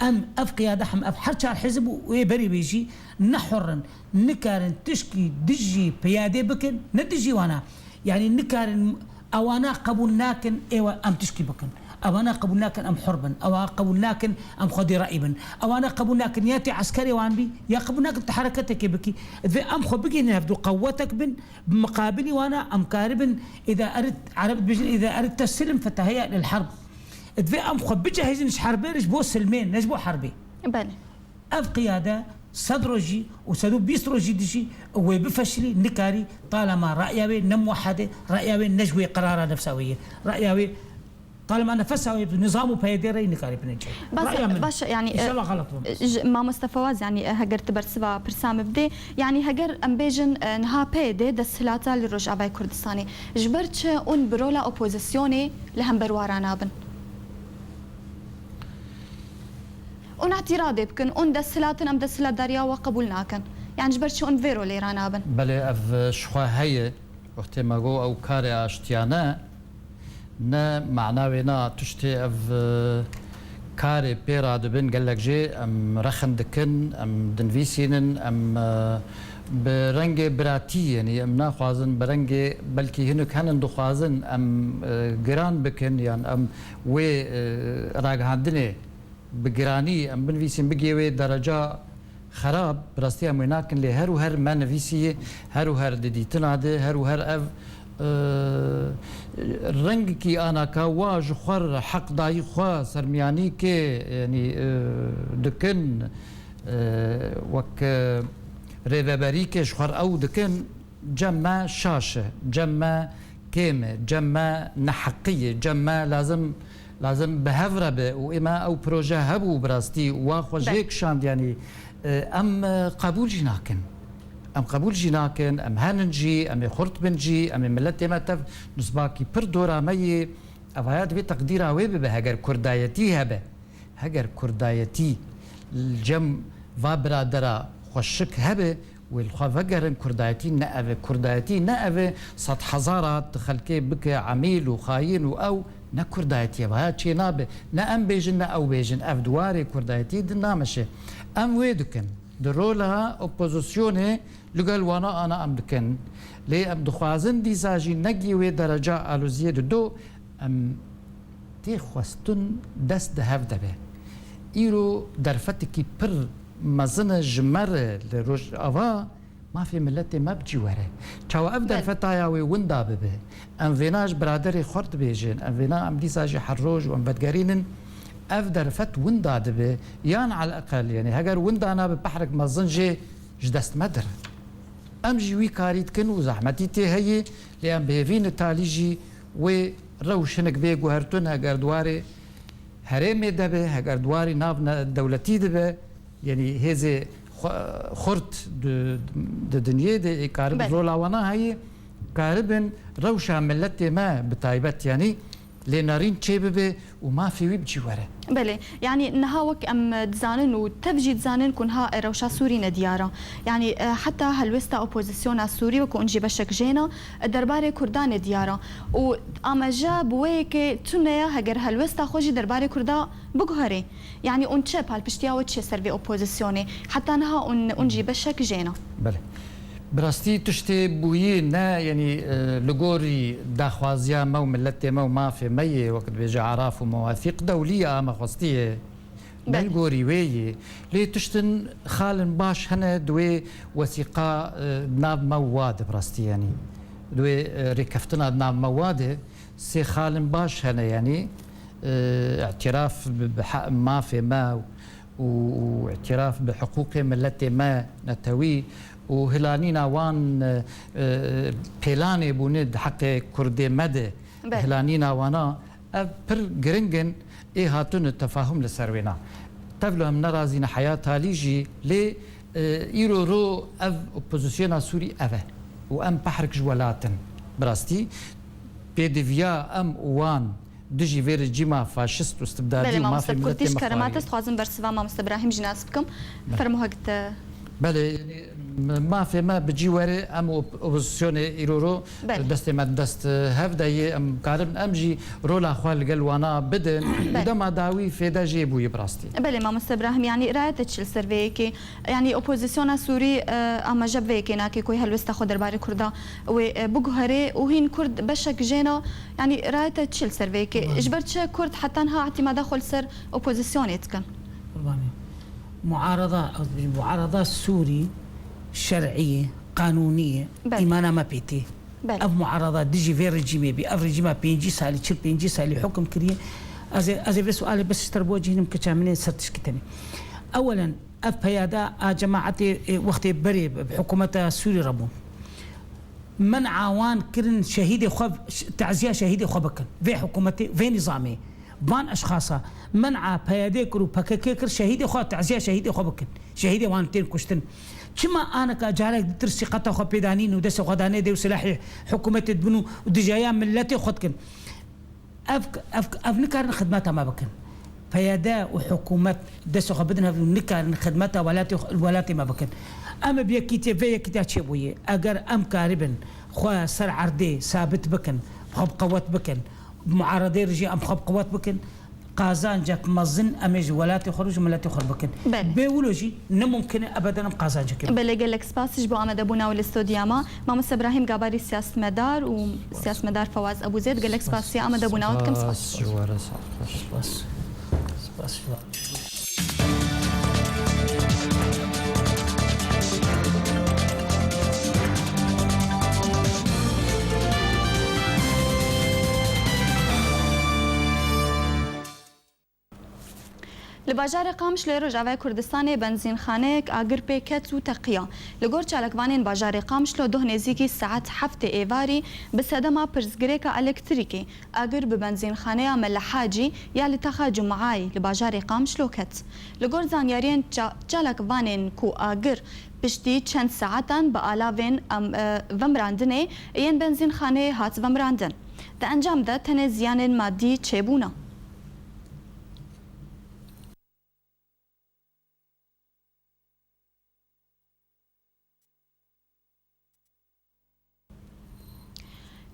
Em ev qiyada hem ev her çar hizib û wê berî wê jî ne hur in, nikarin tişkî dijî piyadê bikin, ne dijî wana. Yanî nikarin, ewana qebûl nakin êwe em tişkî bikin. Ewana qebûl nakin em hur bin. Ewana qebûl nakin em xwedî re'î bin. Ewana qebûl nakin ya tê eskerê wan bî, ya qebûl nakin tu hereketekê bikî. Divê em xwe bigihînin hevdû qewetek bin, bi miqabilî wana em karibin, îda erid, Ereb dibêjin, îda erid teslim feteheya lil herb. Divê em xwe bicehizin ji herbê re ji bo silmê, ne ji bo herbê. Belê. Ev qiyade sed rojî û sed û bîst rojî dijî wê bifeşilî nikarî, talema ra'ya wê ne muwehhed e, ra'ya wê ne ji wê qerara nefsa wê ye. Ra'ya wê talema nefesa wê bi nizam û P Y D re nikarî binecê. Baş, Ra'ya min. Baş, yani, e, İnşallah xelet bim. Ji, mamoste Fawaz, yani, e, heger tu bersiva pirsa min bidê, yani, heger em bêjin, e, niha P Y D desthilata li Rojavayê Kurdistanê, ji ber çi hûn bi rola opozisyonê li hember wa ranabin? Hûn îtîradê bikin, hûn desthilat in, em desthilatdariya we qebûl nakin. Yani ji ber çi hûn vê rolê ranabin? Belê, ev, e, ji xwe heye. Wextê me got ew karê aştiyane, ne mana wê na tiştê ev, e, karê pê radibin gelek jê em rexin dikin, em dinivîsînin, em, e, bi rengê biratî, yanî em naxwazin bi rengê belkî hinek henin dixwazin em, e, giran bikin yan em wê, e, ragihandinê bi giranî em binivîsîn, bigê wê dereca xerab, bi rastî em wê nakin, lê her û her me nivîsî, her û her di dîtina de, her û her ev, e, rengekî anaka wa ji xwe re heqdayî xwe sermiyanî kê, yanî, e, dikin, e, wek, e, rêveberî kê ji xwe re ew dikin. Cem me şaş e, cem me kêm e, cem me neheqî ye, cem me lazim, lazim bi hev re be û ê me ew proje hebû bi rastî wa xwe Be- jê kişand, yanî, e, em, e, qebûl jî nakin. Em qebûl jî nakin, em henin jî, em ê xurt bin jî, em ê miletê me tev nusbakî pir dora me yê, evaya divê teqdîra wê bibe, heger kurdayetî hebe, heger kurdayetî li cem va biradera xweşik hebe, Wê li xwe vegerin, kurdayetî ne ev e. Kurdayetî ne ev e, sed hezara tu xelkê bike emîl û xayîn û ew ne kurdayetî ye. Vaya çê nabe. Ne em bêjin, ne ew bêjin. Ev di warê kurdayetî di nameşe. Em wê dikin. Di rola opozisyonê li gel wana ana em dikin. Lê em dixwazin dîsa jî negî wê dereca aloziyê dido, em tê xwestin dest di hev de be. Îro derfetekî pir mezin e ji me re li Rojava, mafê miletê me bi cî were. Çawa ev Belê. derfeta ya wê winda bibe? Em vêna ji biraderê xwe re dibêjin, em vêna em dîsa jî her roj û em vedigerînin, ev derfet winda dibe, yan eleqel, yanî heger winda nabe, behrek mezin jê ji dest me dire. Em jî wî karî dikin û zehmetî tê heye, lê em bi hêvî ne talî jî wê rewş hinek bê guhertin, heger di warê herêmê de be, heger di warî nav ne-, dewletî de be, yanî hêzê xwe-, xurt di, di dinyê de ê karibin Belê. rola wana heye, karibin rewşa miletê me bi taybet, yanî lênerîn çê bibe û mafê wî bi cî were. Belê, yanî niha wek em dizanin û tev jî dizanin ku niha rewşa Sûrî nediyar e. Yanî, e, heta helwesta opozisyona Sûrî, wek hûn jî beşek jê ne, e, derbarê Kurdan nediyar e. Û amaje bi wê yekê tune ye, heger helwesta xwe jî derbarê Kurda biguherê. Yanî hûn çi palpiştiya we çi ser vê opozisyonê? Heta niha hûn, hûn jî beşek jê ne. Belê. Bi rastî tiştê bûyî ne, yanî, e, li gorî daxwaziya me û miletê me û mafê me yê, wek dibêje Araf û mewafîq dewlî ya me xwestî ye. Ne Belê. li gorî wê yê. Lê tiştin xalin baş hene di wê wesîqa, e, nav me û wa de bi rastî, yanî. Di wê, e, rêkeftina di nav me û wa de sê xalin baş hene, yanî, e, îtiraf bi, bi he-, mafê me û, û îtiraf bi hiqûqê miletê me netewî û hilanîna wan, e, e, pêlanê bûne di heqê kurdê me de, Belê. hilanîna wana, ev pir giring in, ê hatine tefahum li ser wêna. Tevlo em nerazîne heya talî jî, lê, e, îro ro ev opozisyona Sûrî ev e û em behrek ji welat in. Bi rastî pêdiviya em û wan dijî vê rejîma faşist û istibdadî Belê, û mamoste mafê bi kurtî miletê ji me kerema xwarî. te dixwazim bersiva mamoste Ibrahîm jî nas bikim. Belê. Fermo hek te. Belê, yanî, m-, mafê me bi cî were, em op-, opozisyonê îro ro Belê. destê me di dest hev de yê, em karin em jî rola xwe li gel wana bidin. Belê. Û dema dawî fêde jê bûye bi rastî. Belê, mamoste Ibrahîm, yanî raya te çi li ser vê yekê? Yanî opozisyona Sûrî, e, amaje bi vê yekê nake ku helwesta xwe derbarê Kurda wê, e, biguherê û hîn Kurd beşek jê ne. Yanî raya te çi li ser vê yekê? Belê. Ji ber çi Kurd heta niha îtîmada xwe li ser opozisyonê dikin? Qurbanî. Muarada, ez dibêjim, muarada Sûrî şer'î ye, qanûnî ye, Belê. îmana me pê tê. Belê. Ev muarada dijî vê rejîmê bî, ev rejîma pêncî salî, çil pêncî salî hukm kiriye. Ez ê, ez ê vê sualê bes ji te re bicihînim, kiça min ê ser tişkî tenê. Ewelen, ev peyada a cemaetê, e, wextê berê bi, bi hikûmeta Sûrî re bûn. Men'a wan kirin şehîdê xwe, ş-, teziya şehîdê xwe bikin. Vê hikûmetê, vê nîzamê. Van eşxasa men'a P Y D kir û P K K kir, şehîdê xwe, teziya şehîdê xwe bikin. Şehîdê wan tên kuştin. Çima aneka carek ditir sîqeta xwe pêdanîn û destê xwe danê dê û silahê hikûmetê dibin û dijaya milletê xwe dikin? Ev, ev, ev nikarin xidmeta me bikin. P Y D û hikûmet destê xwe bidin hev û nikarin xidmeta welatê xwe, welatê me bikin. Em bi yekîtiyê, vê yekîtiya çêbûyê. Eger em karibin xwe ser erdê sabit bikin, xwe bi qewet bikin, muaredê re jî em xwe bi qewet bikin, qazancek mezin em ê ji welatê xwe re û ji miletê xwe re bikin. Belê. Bê wilo jî ne mumkin e ebeden em qazancekê bikin. Belê, gelek spas ji bo amadebûna we li stûdiya me. Mamoste Ibrahîm Gabarî, siyasetmedar û siyasetmedar Fewaz Ebûzêd, gelek spasiya amadebûna we dikim. Spas. Spas ji we re, spas. Spas. Spas ji we re. Li bajarê Qamişlo yê Rojavayê Kurdistanê benzînxaneyek agir pê ket û teqiya. Li gor çalakvanên bajarê Qamişlo, doh nêzîkî saet heftê êvarî bi sedema pirsgirêka elektrîkê agir bi benzînxaneya Mele Hacî ya li Taxa Cum'ayê li bajarê Qamişlo ket. Li gor zanyariyên ça-, çalakvanên ku agir piştî çend saetan bi alavên em-, e, vemirandinê yên benzînxaneyê hat vemirandin. Di encam de tenê ziyanên madî çêbûne.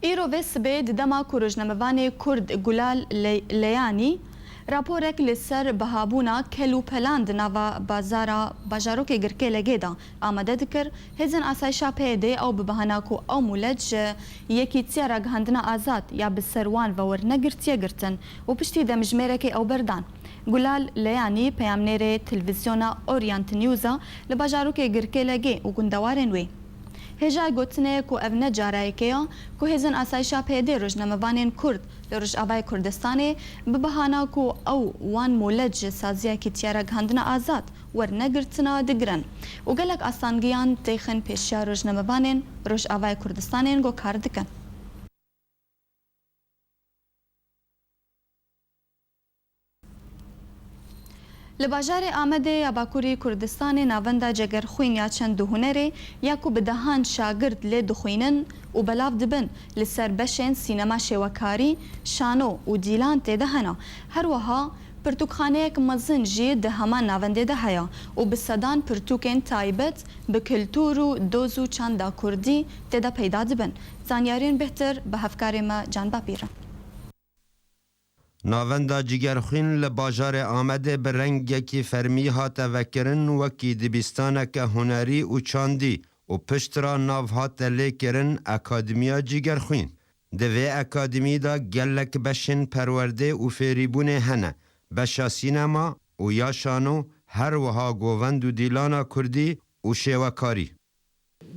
Îro vê sibê di dema ku rojnamevanê Kurd Gulal Le-, Leyanî raporek li ser bihabûna kel û pelan di nava bazara bajarokê Girkêlegê de amade dikir, hêzên asayişa P Y D ew bi bahana ku ew mûlec ji Yekîtiya Ragihandina Azad ya bi ser wan ve wernegirtiye girtin û piştî demjimêrekê ew berdan. Gulal Leyanî peyamnêrê televîzyona Orient News a li bajarokê Girkêlegê û gundewarên wê. Hêjayê gotinê ye ku ev ne cara yekê ye ku hêzên asayişa P Y D rojnamevanên Kurd li Rojavayê Kurdistanê bi bahana ku ew wan mûlec ji saziya Yekîtiya Ragihandina Azad wernegirtina digirin û gelek astangiyan têxin pêşiya rojnamevanên Rojavayê Kurdistanê yên ku kar dikin. Li bajarê Amedê ya Bakurî Kurdistanê navenda Cegerxwîn ya Çand û Hunerê ya ku bi dehan şagird lê dixwînin û belav dibin, li ser beşên sînema şêwekarî, şano û dîlan tê de hene. Her wiha pirtûkxaneyek mezin jî di heman navendê de heye û bi sedan pirtûkên taybet bi kultûr û doz û çanda kurdî tê de peyda dibin. Zanyariyên bêhtir bi hevkarê me Can Bapîr re. Navenda Cigerxwîn li bajarê Amedê bi rengekî fermî hate vekirin, wekî dibistaneke hunerî û çandî û pişt re nav hate lêkirin Akademiya Cigerxwîn. Di vê akademî de gelek beşên perwerdê û fêrîbûnê hene, beşa sînema û ya şano, her wiha govend û dîlana kurdî û şêwekarî.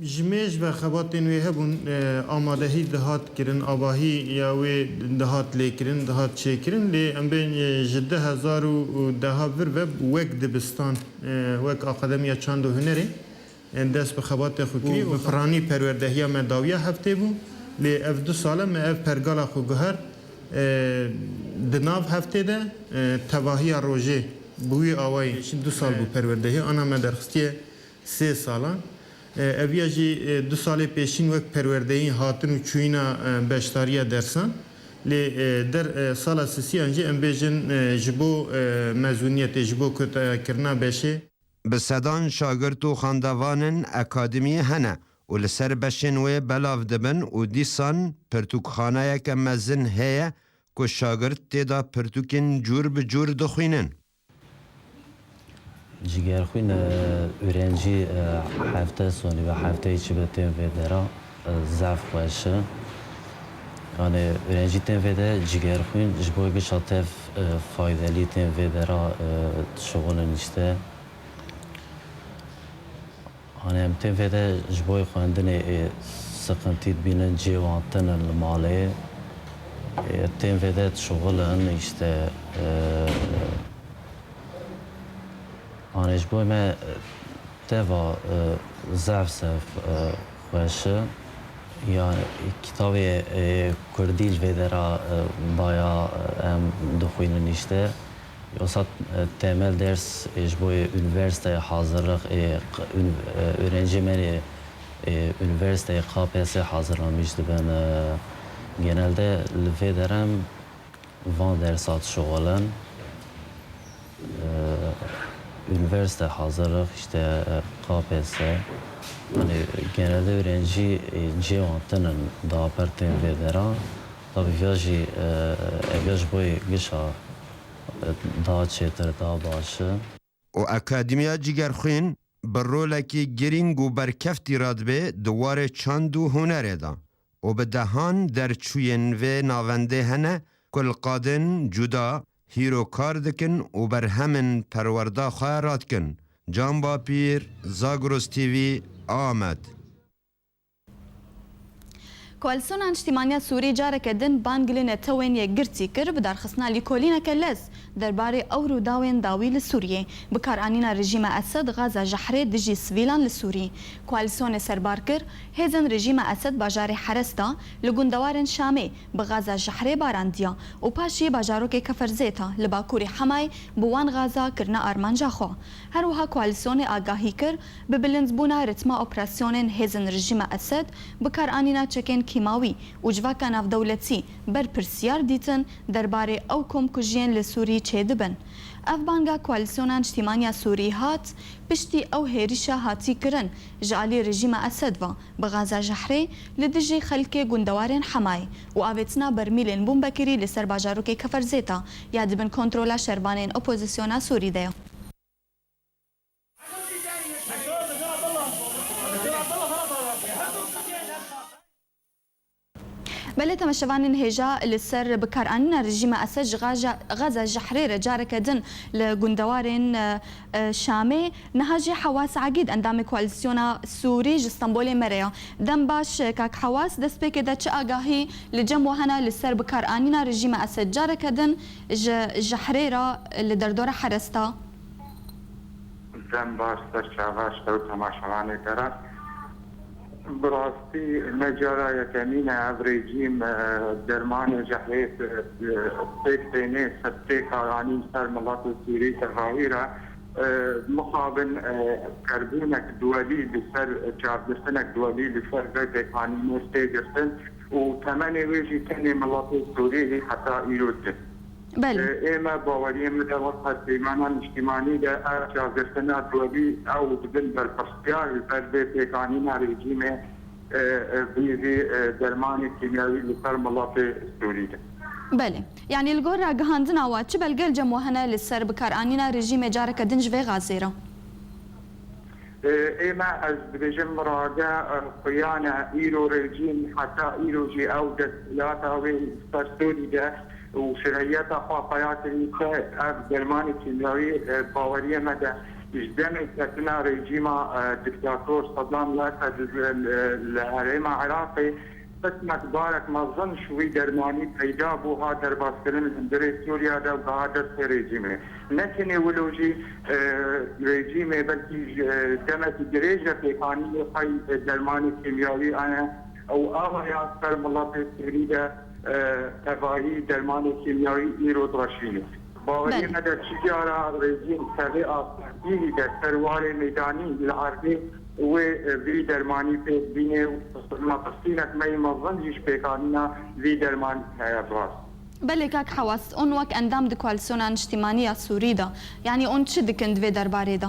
Ji mêj ve xebatên wê hebûn, e, amadehî dihat kirin, avahî ya wê dihat lêkirin, dihat çêkirin, lê em bên, e, ji du hezar û deha vir ve wek dibistan, e, wek Akademiya Çand û Hunerê, e, dest bi xebatê xwe kirî û bi piranî perwerdehiya me dawiya heftê bû, lê ev du sal e me ev pergala xwe guhert, e, di nav heftê de, e, tevahiya rojê bi wî awayî, şîn du sal bû perwerdehî, ana me derxistiye sê salan. E, ev ya jî, e, du salê pêşîn wek perwerdeyî hatin û çûyîna, e, beşdariya dersan. Lê, e, der, e, sala sisiyan jî em bêjin, e, ji bo, e, mezûniyetê, ji bo kotakirina beşê. Bi sedan şagirt û xwendevanên akademiyê hene û li ser beşên wê belav dibin û dîsan pirtûkxaneyeke mezin heye ku şagirt tê de pirtûkên cûr bi cûr dixwînin. Cigerxwîn, e, öğrenci, e, hefte sonu ve hefte içi ve tên vê dera, e, zaf xweş e. Yani öğrenci tên vê de Cigerxwîn ji bo gişa tev, e, faydelî tên vê dera, e, şixulin işte. Hani em tên vê de ji bo xwendinê, e, sıkıntı dibînin, cê wan tinin li malê. E, tên vê de dişuxulin, işte, e, hani ji bo me, e, teva, e, zaf zaf, e, xweş e. Ya kitabê, e, kurdî li vê dera, e, baya, e, em dixwînin işte. Yoksa, e, temel ders, e, ji bo, e, üniversiteye hazırlık, e, q-, ün-, e, öğrenci me, e, e, üniversiteye K P S S hazırlamış dibin, e, genelde li vê derem van dersa dişuxulin. E, üniversite hazırlık, işte, e, K P S S. Hani genelde öğrenci, e, cê wan tinin da per tên vê dera. Tabii viya jî, e, ev ya ji bo, e, gişa daha çêtir, daha baş e. Û Akademiya Cigerxwîn bi rolekî girîng û berkeftî re dibe di warê çand û hunerê de û bi dehan derçûyên vê navendê hene ku li qadên cuda hîro kar dikin û berhemên perwerda xwe radikin. Can Bapîr, Zagros T V, Amed. Koalîsyona Niştîmaniya Sûrî careke din bang li netewên yekgirtî kir bi darxistina lîkolîneke lez derbarê ew rûdawên dawî li Sûriyê, bikaranîna rejîma Esed gaza jehrê dijî sivîlan li Sûrî. Koalîsyonê serbar kir, hêzên rejîma Esed bajarê Heres de li gundewarên Şamê bi gaza jehrê barandiya û paşî bajarokê Keferzêta li bakurê Hemayê bi wan gaza kirine armanca xwe. Her wiha koalîsyonê agahî kir, bi bilindbûna ritma operasyonên hêzên rejîma Esed, bikaranîna çekên Kîmawî û civaka navdewletî berpirsiyar dîtin derbarê ew komkujiyên li Sûrî çêdibin. Ev banga Koalîsyona Niştîmaniya Sûrî hat piştî ew hêrişa hatî kirin ji alî rejîma Esed ve bi gaza jehrê li dijî xelkê gundewarên Hemayê û avêtina bermîlên bombekirî li ser bajarokê Keferzêta ya di bin kontrola şervanên opozîsyona Sûrî de ye. Belê, temaşevanên hêja, li ser bikaranîna rejîma Esed ji Gaza, Gaza jehrê re careke din li gundewarên, e, e, Şamê. Niha jî Hewas Agîd, endamê Koalîsyona Sûrî ji Stenbolê me re ye. Dem baş, e, kak Hewas, destpêkê de çi agahî li cem we hene li ser bikaranîna rejîma Esed careke din ji jehrê re li derdora Heresta? Dem baş, ser çava ji te û temaşevanê te re. Bi rastî ne cara yekemîn e ev rejîm, e, dermanê jehrê, e, pêk tênê ser pêk anîn ser miletê Sûrî tevahî re, e, mixabin, e, qerbûnek duwelî li ser, çavgirtinek duwelî li ser vê pêkanînê tê girtin û temenê wê jî tenê miletê Sûrî heta îro dikin. Belê. E, ême baweriyê min de wek hevpeymana niştîmanî de ev çavgirtina duwelî ew dibin berpirsiyar li ber vê pêkanîna rejîmê, e, e, vî, vî, e, dermanê kîmyawî li ser miletê Sûrî de. Belê. Yanî li gor ragihandina we çi belge li cem we hene li ser bikaranîna rejîmê careke din ji vê gazê re? E, ême ez dibêjim rage, e, xuyane îro rejîm heta îro jî ew desthilata wê li ser Sûrî de û şiriyeta xwe peya kirî te ev dermanê kîmyawî, e, baweriyê me de ji demê ketina rejîma, e, diktator Sedam li Esed li, li, li herêma Iraqê qismek barek mezin ji wî dermanî peyda bû, ha derbaskirin li hundirê Sûriya de û ha destê rejîmê. Ne tenê wilo jî, e, rejîmê belkî ji, e, demekî dirêj e pêkanînê xwe yî, e, dermanê kîmyawî ane û ava ya ser miletê Sûrî de, e, tevahî dermanê kîmyawî îro direşîne. Baweriyê Belê. me de çi cara rejîm tevê astengiyî de ser warê meydanî li erdê wê, e, vî dermanî pêk bîne û metirsînek me yî mezin jî ji pêkanîna vî dermanî heye bi rast. Belê kak Hewas, hûn wek endam di Koalîsyona Niştîmanî ya Sûrî de, yanî hûn çi dikin di vê derbarê de?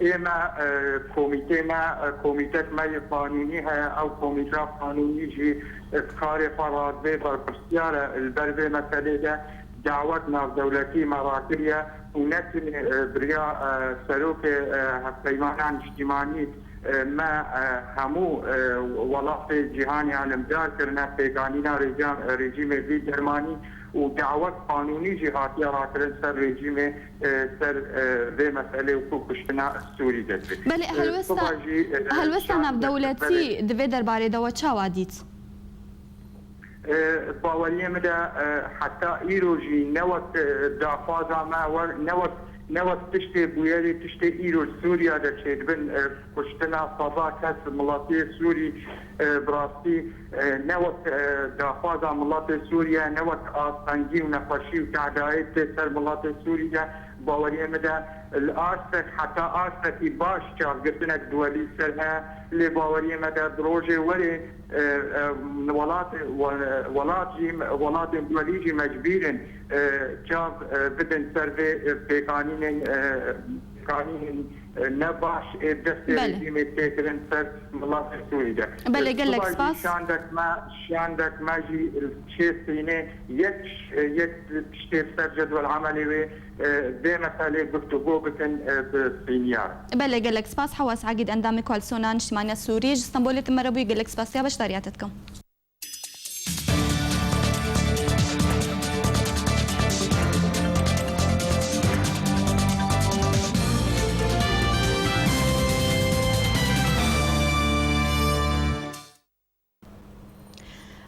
Ême, e, komîtê me, e, komîtek me yê qanûnî heye. Ew komîteya qanûnî jî, e, karê xwe radibê, berpirsiyar e li ber vê meselê de. Dawet navdewletî me rakiriye û ne tenê, e, bi riya, e, serokê, e, hevpeymana niştîmanî, e, me, e, hemû, e, welatê cîhanê alimdar kirine pêkanîna rejîm-, rejîmê vî dermanî û dawet qanûnî jî hatiye rakirin ser rejîmê, e, ser, e, vê meselê û ku kuştina Sûrî de dibe. Belê, E, helwesta, siva jî, e, helwesta şan navdewletî belê. Di vê derbarê de we çawa dît? E, baweriyê min de, e, heta îro jî ne wek, e, daxwaza me, we-, ne wek, ne wek tiştê bûyerê, tiştê îro Sûriya de çêdibin, e, kuştina seda kes miletiyê Sûrî, e, bi rastî, e, ne wek, e, daxwaza miletê Sûriye, ne wek astengî û nexweşî û tehdayê tê ser miletê Sûrî de, baweriyê min de li astek, heta astekî baş çavgirtinek duwelî ser heye, lê baweriyê me de di rojê werê, e, e, welat, we-, welat jî, welatên duwelî jî mecbûr in, e, çav, e, bidin ser vê, e, pêkanînên, e, pêkanînên, e, ne baş ê destê Belê. rejîmê tê kirin ser miletê Sûrî de. Belê, E, gelek siva jî spas. Şandek me, şandek me jî çê Sînê yek, e, yek tiştê ser cedwel emelê wê, e, vê meselê guftûgo bikin, e, bi Sînî ya. Belê, gelek spas. Hewas Agîd, endamê Koalîsyona Niştîmaniya Sûrî ji Stenbolê tu me re bûyî, gelek spasiya beşdariya te dikim.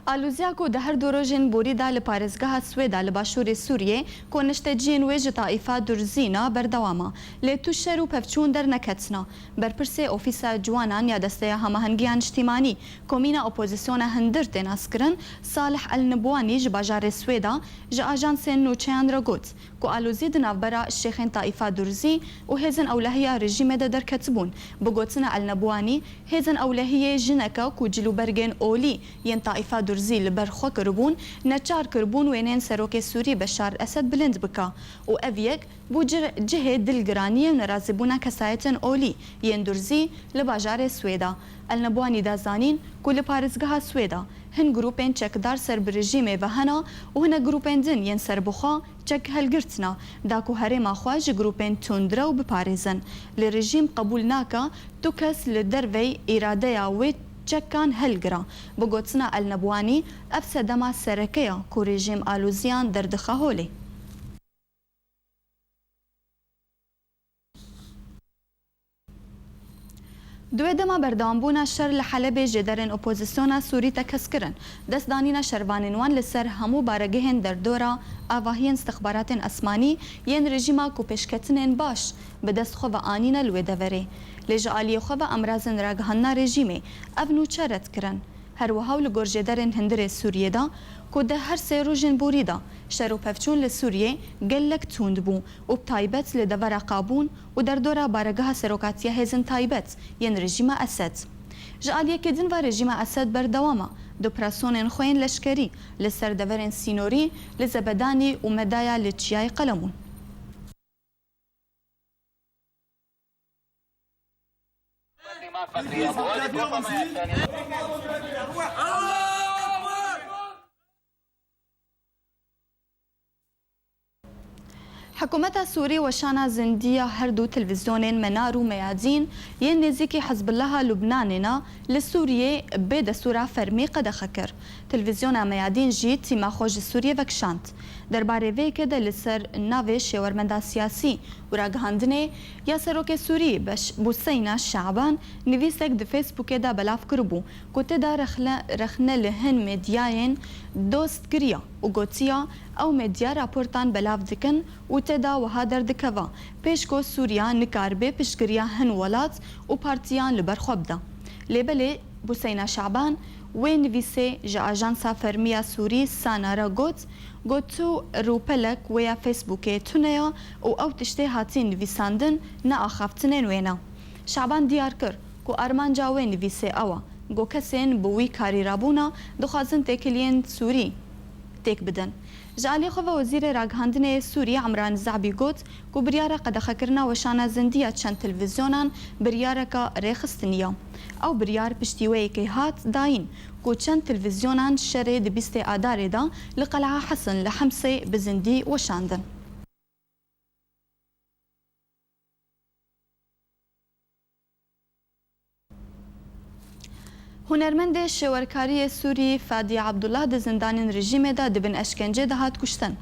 Alûziya ku di her du rojên borî de li parêzgeha Swêda li başûrê Sûriyê, ku nişteciyên wê ji Taîfa Durzî ne, berdewam e, lê tu şer û pevçûn derneketine. Berpirsê Ofîsa Ciwanan ya Desteya Hemahengiya Niştîmanî, komîna opozîsyona hundir tê naskirin, Salih El Nibwanî ji bajarê Swêda ji ajansên nûçeyan re got, ku alozî di navbera şêxên Taîfa Durzî û hêzên ewlehiya rejîmê de derketibûn. Bi gotina El Nebwanî, hêzên ewlehiyê jineke ku cilûbergên olî yên Taîfa Durzî li ber xwe kiribûn, neçar kiribûn wêneyên serokê Sûrî Beşar Esed bilind bike û ev yek bû ci-, cihê dilgiraniyê û nerazîbûna kesayetên olî yên Durzî li bajarê Swêda. El Nebwanî da zanîn ku li parêzgeha Swêda hin grûpên çekdar ser bi rejîmê ve hene û hinek grûpên din yên serbixwe çek helgirtina, da ku herêma xwe ji grûpên tundrew biparêzin. Lê rejîm qebûl nake tu kes li dervey îradeya wê çekan helgira. Bi gotina El Nebwanî, ev sedema sereke ye ku rejîm alûziyan derdixe holê. Di wê dema berdewambûna şer li Helebê jêderên opozîsyona Sûrî tekez kirin, destdanîna şervanên wan li ser hemû baregehên derdora avahiyên istixbaratên esmanî yên rejîma ku pêşketinên baş bi dest xwe ve anîne li wê deverê. Lê ji aliyê xwe ve emrazên ragihandina rejîmê ev nûçe red kirin. Her wiha û li gor jêderên hundirê Sûriyê de ku di her sê rojên borî de şer û pevçûn li Sûriyê gelek tund bû û bi taybet li devera Qabûn û derdora baregeha serokatiya hêzên taybet yên rejîma Esed. Ji aliyekê din ve rejîma Esed berdewam e di operasyonên xwe yên leşkerî li ser deverên sînorî li Zebedanî û Medaya li Çiyayê Qelemûn. Hikûmeta Sûrî weşana zindî ya her du televîzyonên Menar û Meyadîn yên nêzîkî Hizbullaha Lubnanê ne li Sûriyê bê destûra fermî qedexe kir. Televîzyona Meyadîn jî tîma xwe ji Sûriyê vekişand. Derbarê vê yekê de li ser navê şêwermenda siyasî û ragihandinê ya serokê Sûrî Beş-, Buseyna Şaban nivîsek di Facebookê de belav kiribû ku tê de rexne, rexne li hin medyayên dost kiriya û gotiya, ew medya raportan belav dikin û tê de wiha derdikeve, pêş ku Sûriya nikaribe piştgiriya hin welat û partiyan li ber xwe bide. Lê belê Buseyna Şaban wê nivîsê ji ajansa fermî ya Sûrî Sana re got, got tu rûpelek wê ya Facebookê tune ye û ew tiştê hatî nivîsandin ne axaftinên wê ne. Şaban diyar kir ku armanca wê nivîsê ew e, got kesên bi wî karî rabûne dixwazin têkiliyên Sûrî têk bidin. Ji alî xwe ve Wezîrê Ragihandinê yê Sûriyê Emran Ze'bî got ku biryara qedexekirina weşana zindî ya çend televîzyonan biryareke rêxistinî ye. Ew biryar piştî wê yekê hat dayîn ku çend televîzyonan şerê di bîstê Adarê de li Qel'a Hesin li Hemsê bi zindî weşandin. Hunermendê şêwerkariyê Sûrî Fadî Abdullah di zindanên rejîmê de di bin eşkencê de hat kuştin.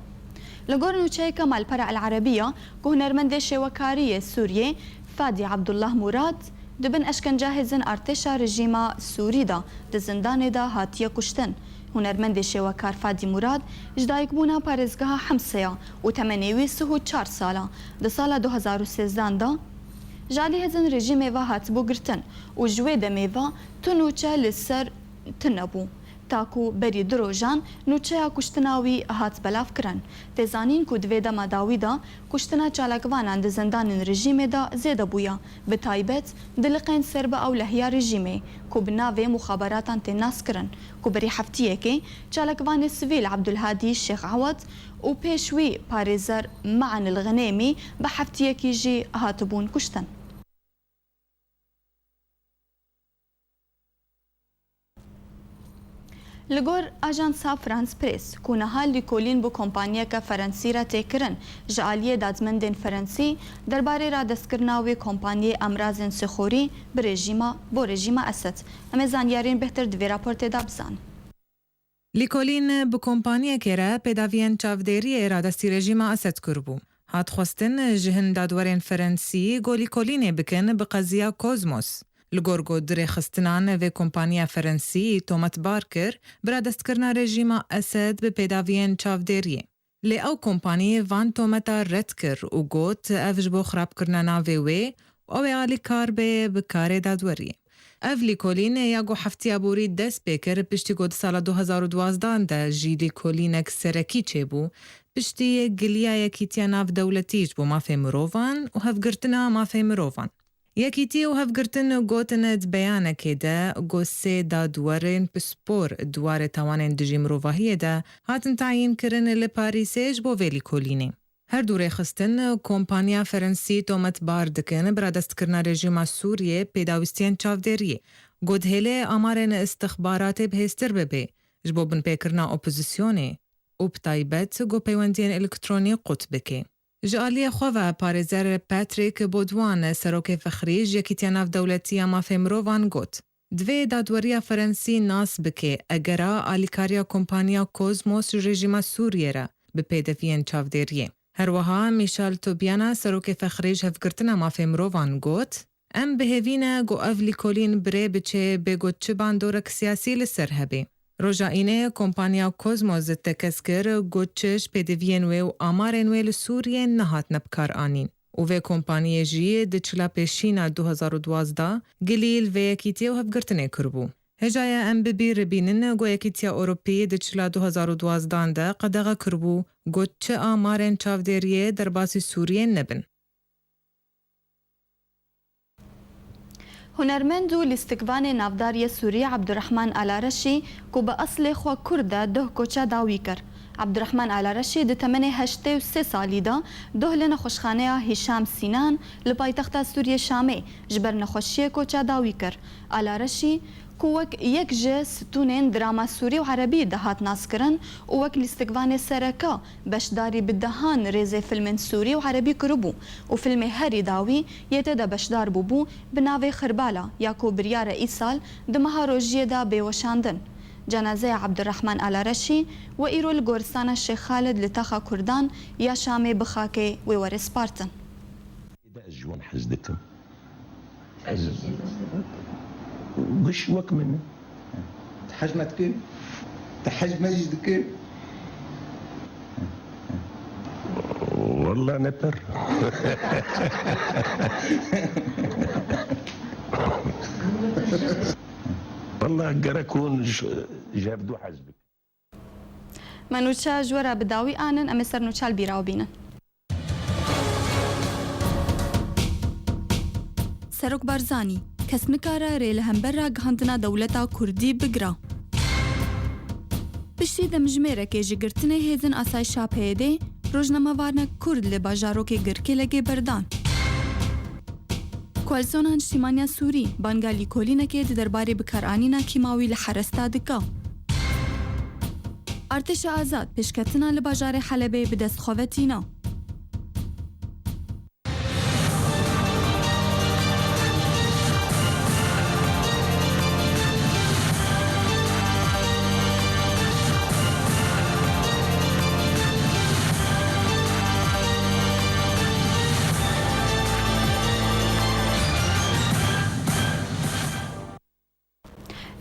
Li gor nûçeyeke malpera El Erebiya ku hunermendê şêwekariyê Sûriyê Fadî Abdullah Murad di bin eşkenca hêzên artêşa rejîma Sûrî de di zindanê de hatiye kuştin. Hunermendê şêwekar Fadî Murad ji dayikbûna parêzgeha Hemsê ya û temenê wî sih û çar sal e. Di sala du hezar û sêzdan de ji alî hêzên rejîmê ve hatibû girtin û ji wê demê ve tu nûçe li ser tune bû. Ta ku berî du rojan nûçeya kuştina wî hat belavkirin. Tê zanîn ku di vê dema dawî de kuştina çalakvanan di zindanên rejîmê de zêde bûye, bi taybet di liqên ser bi ewlehiya rejîmê ku bi navê muxaberatan tên naskirin, ku berî heftiyekê çalakvanê sivîl Abdulhadî Şêx Ewad û pêş wî parêzer Maan El Xinêmî bi heftiyekî jî hatibûn kuştin. Li gor ajansa France Press, ku niha lîkolîn bi kompanyeke Ferensî re tê kirin, ji aliyê dadmendên Ferensî derbarê radestkirina wê kompanyê emrazên sixorî bi rejîma, bo rejîma Esed. Em ê zanyariyên bêhtir di vê raportê de bizanin. Lîkolîn bi kompanyekê re pêdaviyên çavdêriyê radestî rejîma Esed kiribû. Hat xwestin ji hin dadwerên Ferensî ku lîkolînê bikin bi qeziya Kozmos. Li gor ku du rêxistinan vê kompaniya Ferensî tometbar kir, biradestkirina rejîma Esed bi pêdaviyên çavdêriyê. Lê ew kompanî van tometa red kir û got, ev ji bo xirabkirina navê wê û ew ê alîkar bê bi karê dadweriyê. Ev lîkolîn ya ku heftiya borî dest pê kir, piştî ku di sala du hezar û duwazdeh de jî lîkolînek serekî çêbû, piştî giliya Yekîtiya Navdewletî ji bo Mafê Mirovan û Hevgirtina Mafê Mirovan. Yekîtî û Hevgirtin gotin di beyanekê de ku sê dadwerên pispor di warê tawanên dijî mirovahiyê de hatin tayînkirin li Parîsê ji bo vê lîkolînê. Her du rêxistin kompaniya Ferensî tometbar dikin biradestkirina rejîma Sûriyê pêdawîstiyên çavdêriyê. Got dihêle amarên istixbaratê bihêztir bibe ji bo binpêkirina opozisyonê û bi taybet ku peywendiyên elektronî qut bike. Ji aliyê xwe ve parêzer Patrick Baudouin, serokê fexrî ji Yekîtiya Navdewletî ya Mafê Mirovan got, divê dadweriya Ferensî nas bike egera alîkariya kompaniya Kozmos ji rejîma Sûriyê re bi pêdeviyên çavdêriyê. Her wiha Michel Tobiana, serokê fexrî ji Hevgirtina Mafê Mirovan got, em bi hêvî ne ku ev lîkolîn bi rê biçe bê ku çi bandorek siyasî li ser hebe. Roja Înê kompaniya Kozmos tekez kir ku çi ji pêdiviyên wê û amarên wê li Sûriyê nehatine bikaranîn û vê kompaniyê jî di çila pêşîna du hezar û duwazdeh gilî li vê yekîtiyê û hevgirtinê kiribû. Hêja ye em bi bîr bînin ku Yekîtiya Ewropî di çila du hezar û duwazdeh de qedexe kiribû ku çi amarên çavdêriyê derbasî Sûriyê nebin. Hunermend û lîstikvanê navdar yê Sûrî Abdurrahman Alareşî, ku bi eslê xwe Kurd e, doh koça dawî kir. Abdurrahman Alareşî di temenê heştê û sê salî de doh li nexweşxaneya Hîşam Sînan li paytexta Sûriyê Şamê ji ber nexweşiyê koça dawî kir. Alareşî, ku wek yek ji stûnên drama sûrî û erebî dihat naskirin û wek lîstikvanê sereke beşdarî bi dehan rêzê filmên sûrî û erebî kiribû û filmê herî dawî yê tê de beşdar bûbû bi navê Xirbala ya ku biryar e îsal di meha rojiyê de bê weşandin. Cenazeya Abdurrahman Alareşî we îro li goristana Şêx Xalid li taxa Kurdan ya Şamê bi xakê wê were spartin. Ez ji wan hez dikim. Ez giş wek min e. Ti hez me dikin? Ti hez me jî dikin? Wallah ne per. Wallah gerek hûn ji, ji hev du hez bikin. Me nûçe ji we re bi dawî anin, em ê ser nûçe li bîra we bînin. Serok Barzanî, kes nikare rê li hember ragihandina dewleta Kurdî bigira. Piştî demjimêrekê ji girtinê hêzên asayişa P Y D'ê, rojnamevanek Kurd li bajarokê Girkêlegê berdan. Koalîsyona Niştîmaniya Sûrî banga lîkolînekê di derbarê bikaranîna kîmawî li Heresta dike. Artêşa Azad pêşketina li bajarê Helebê bi dest xwe ve tîna.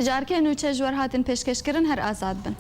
Jarkê nûçe ji we re hatin pêşkêşkirin, her azad bin.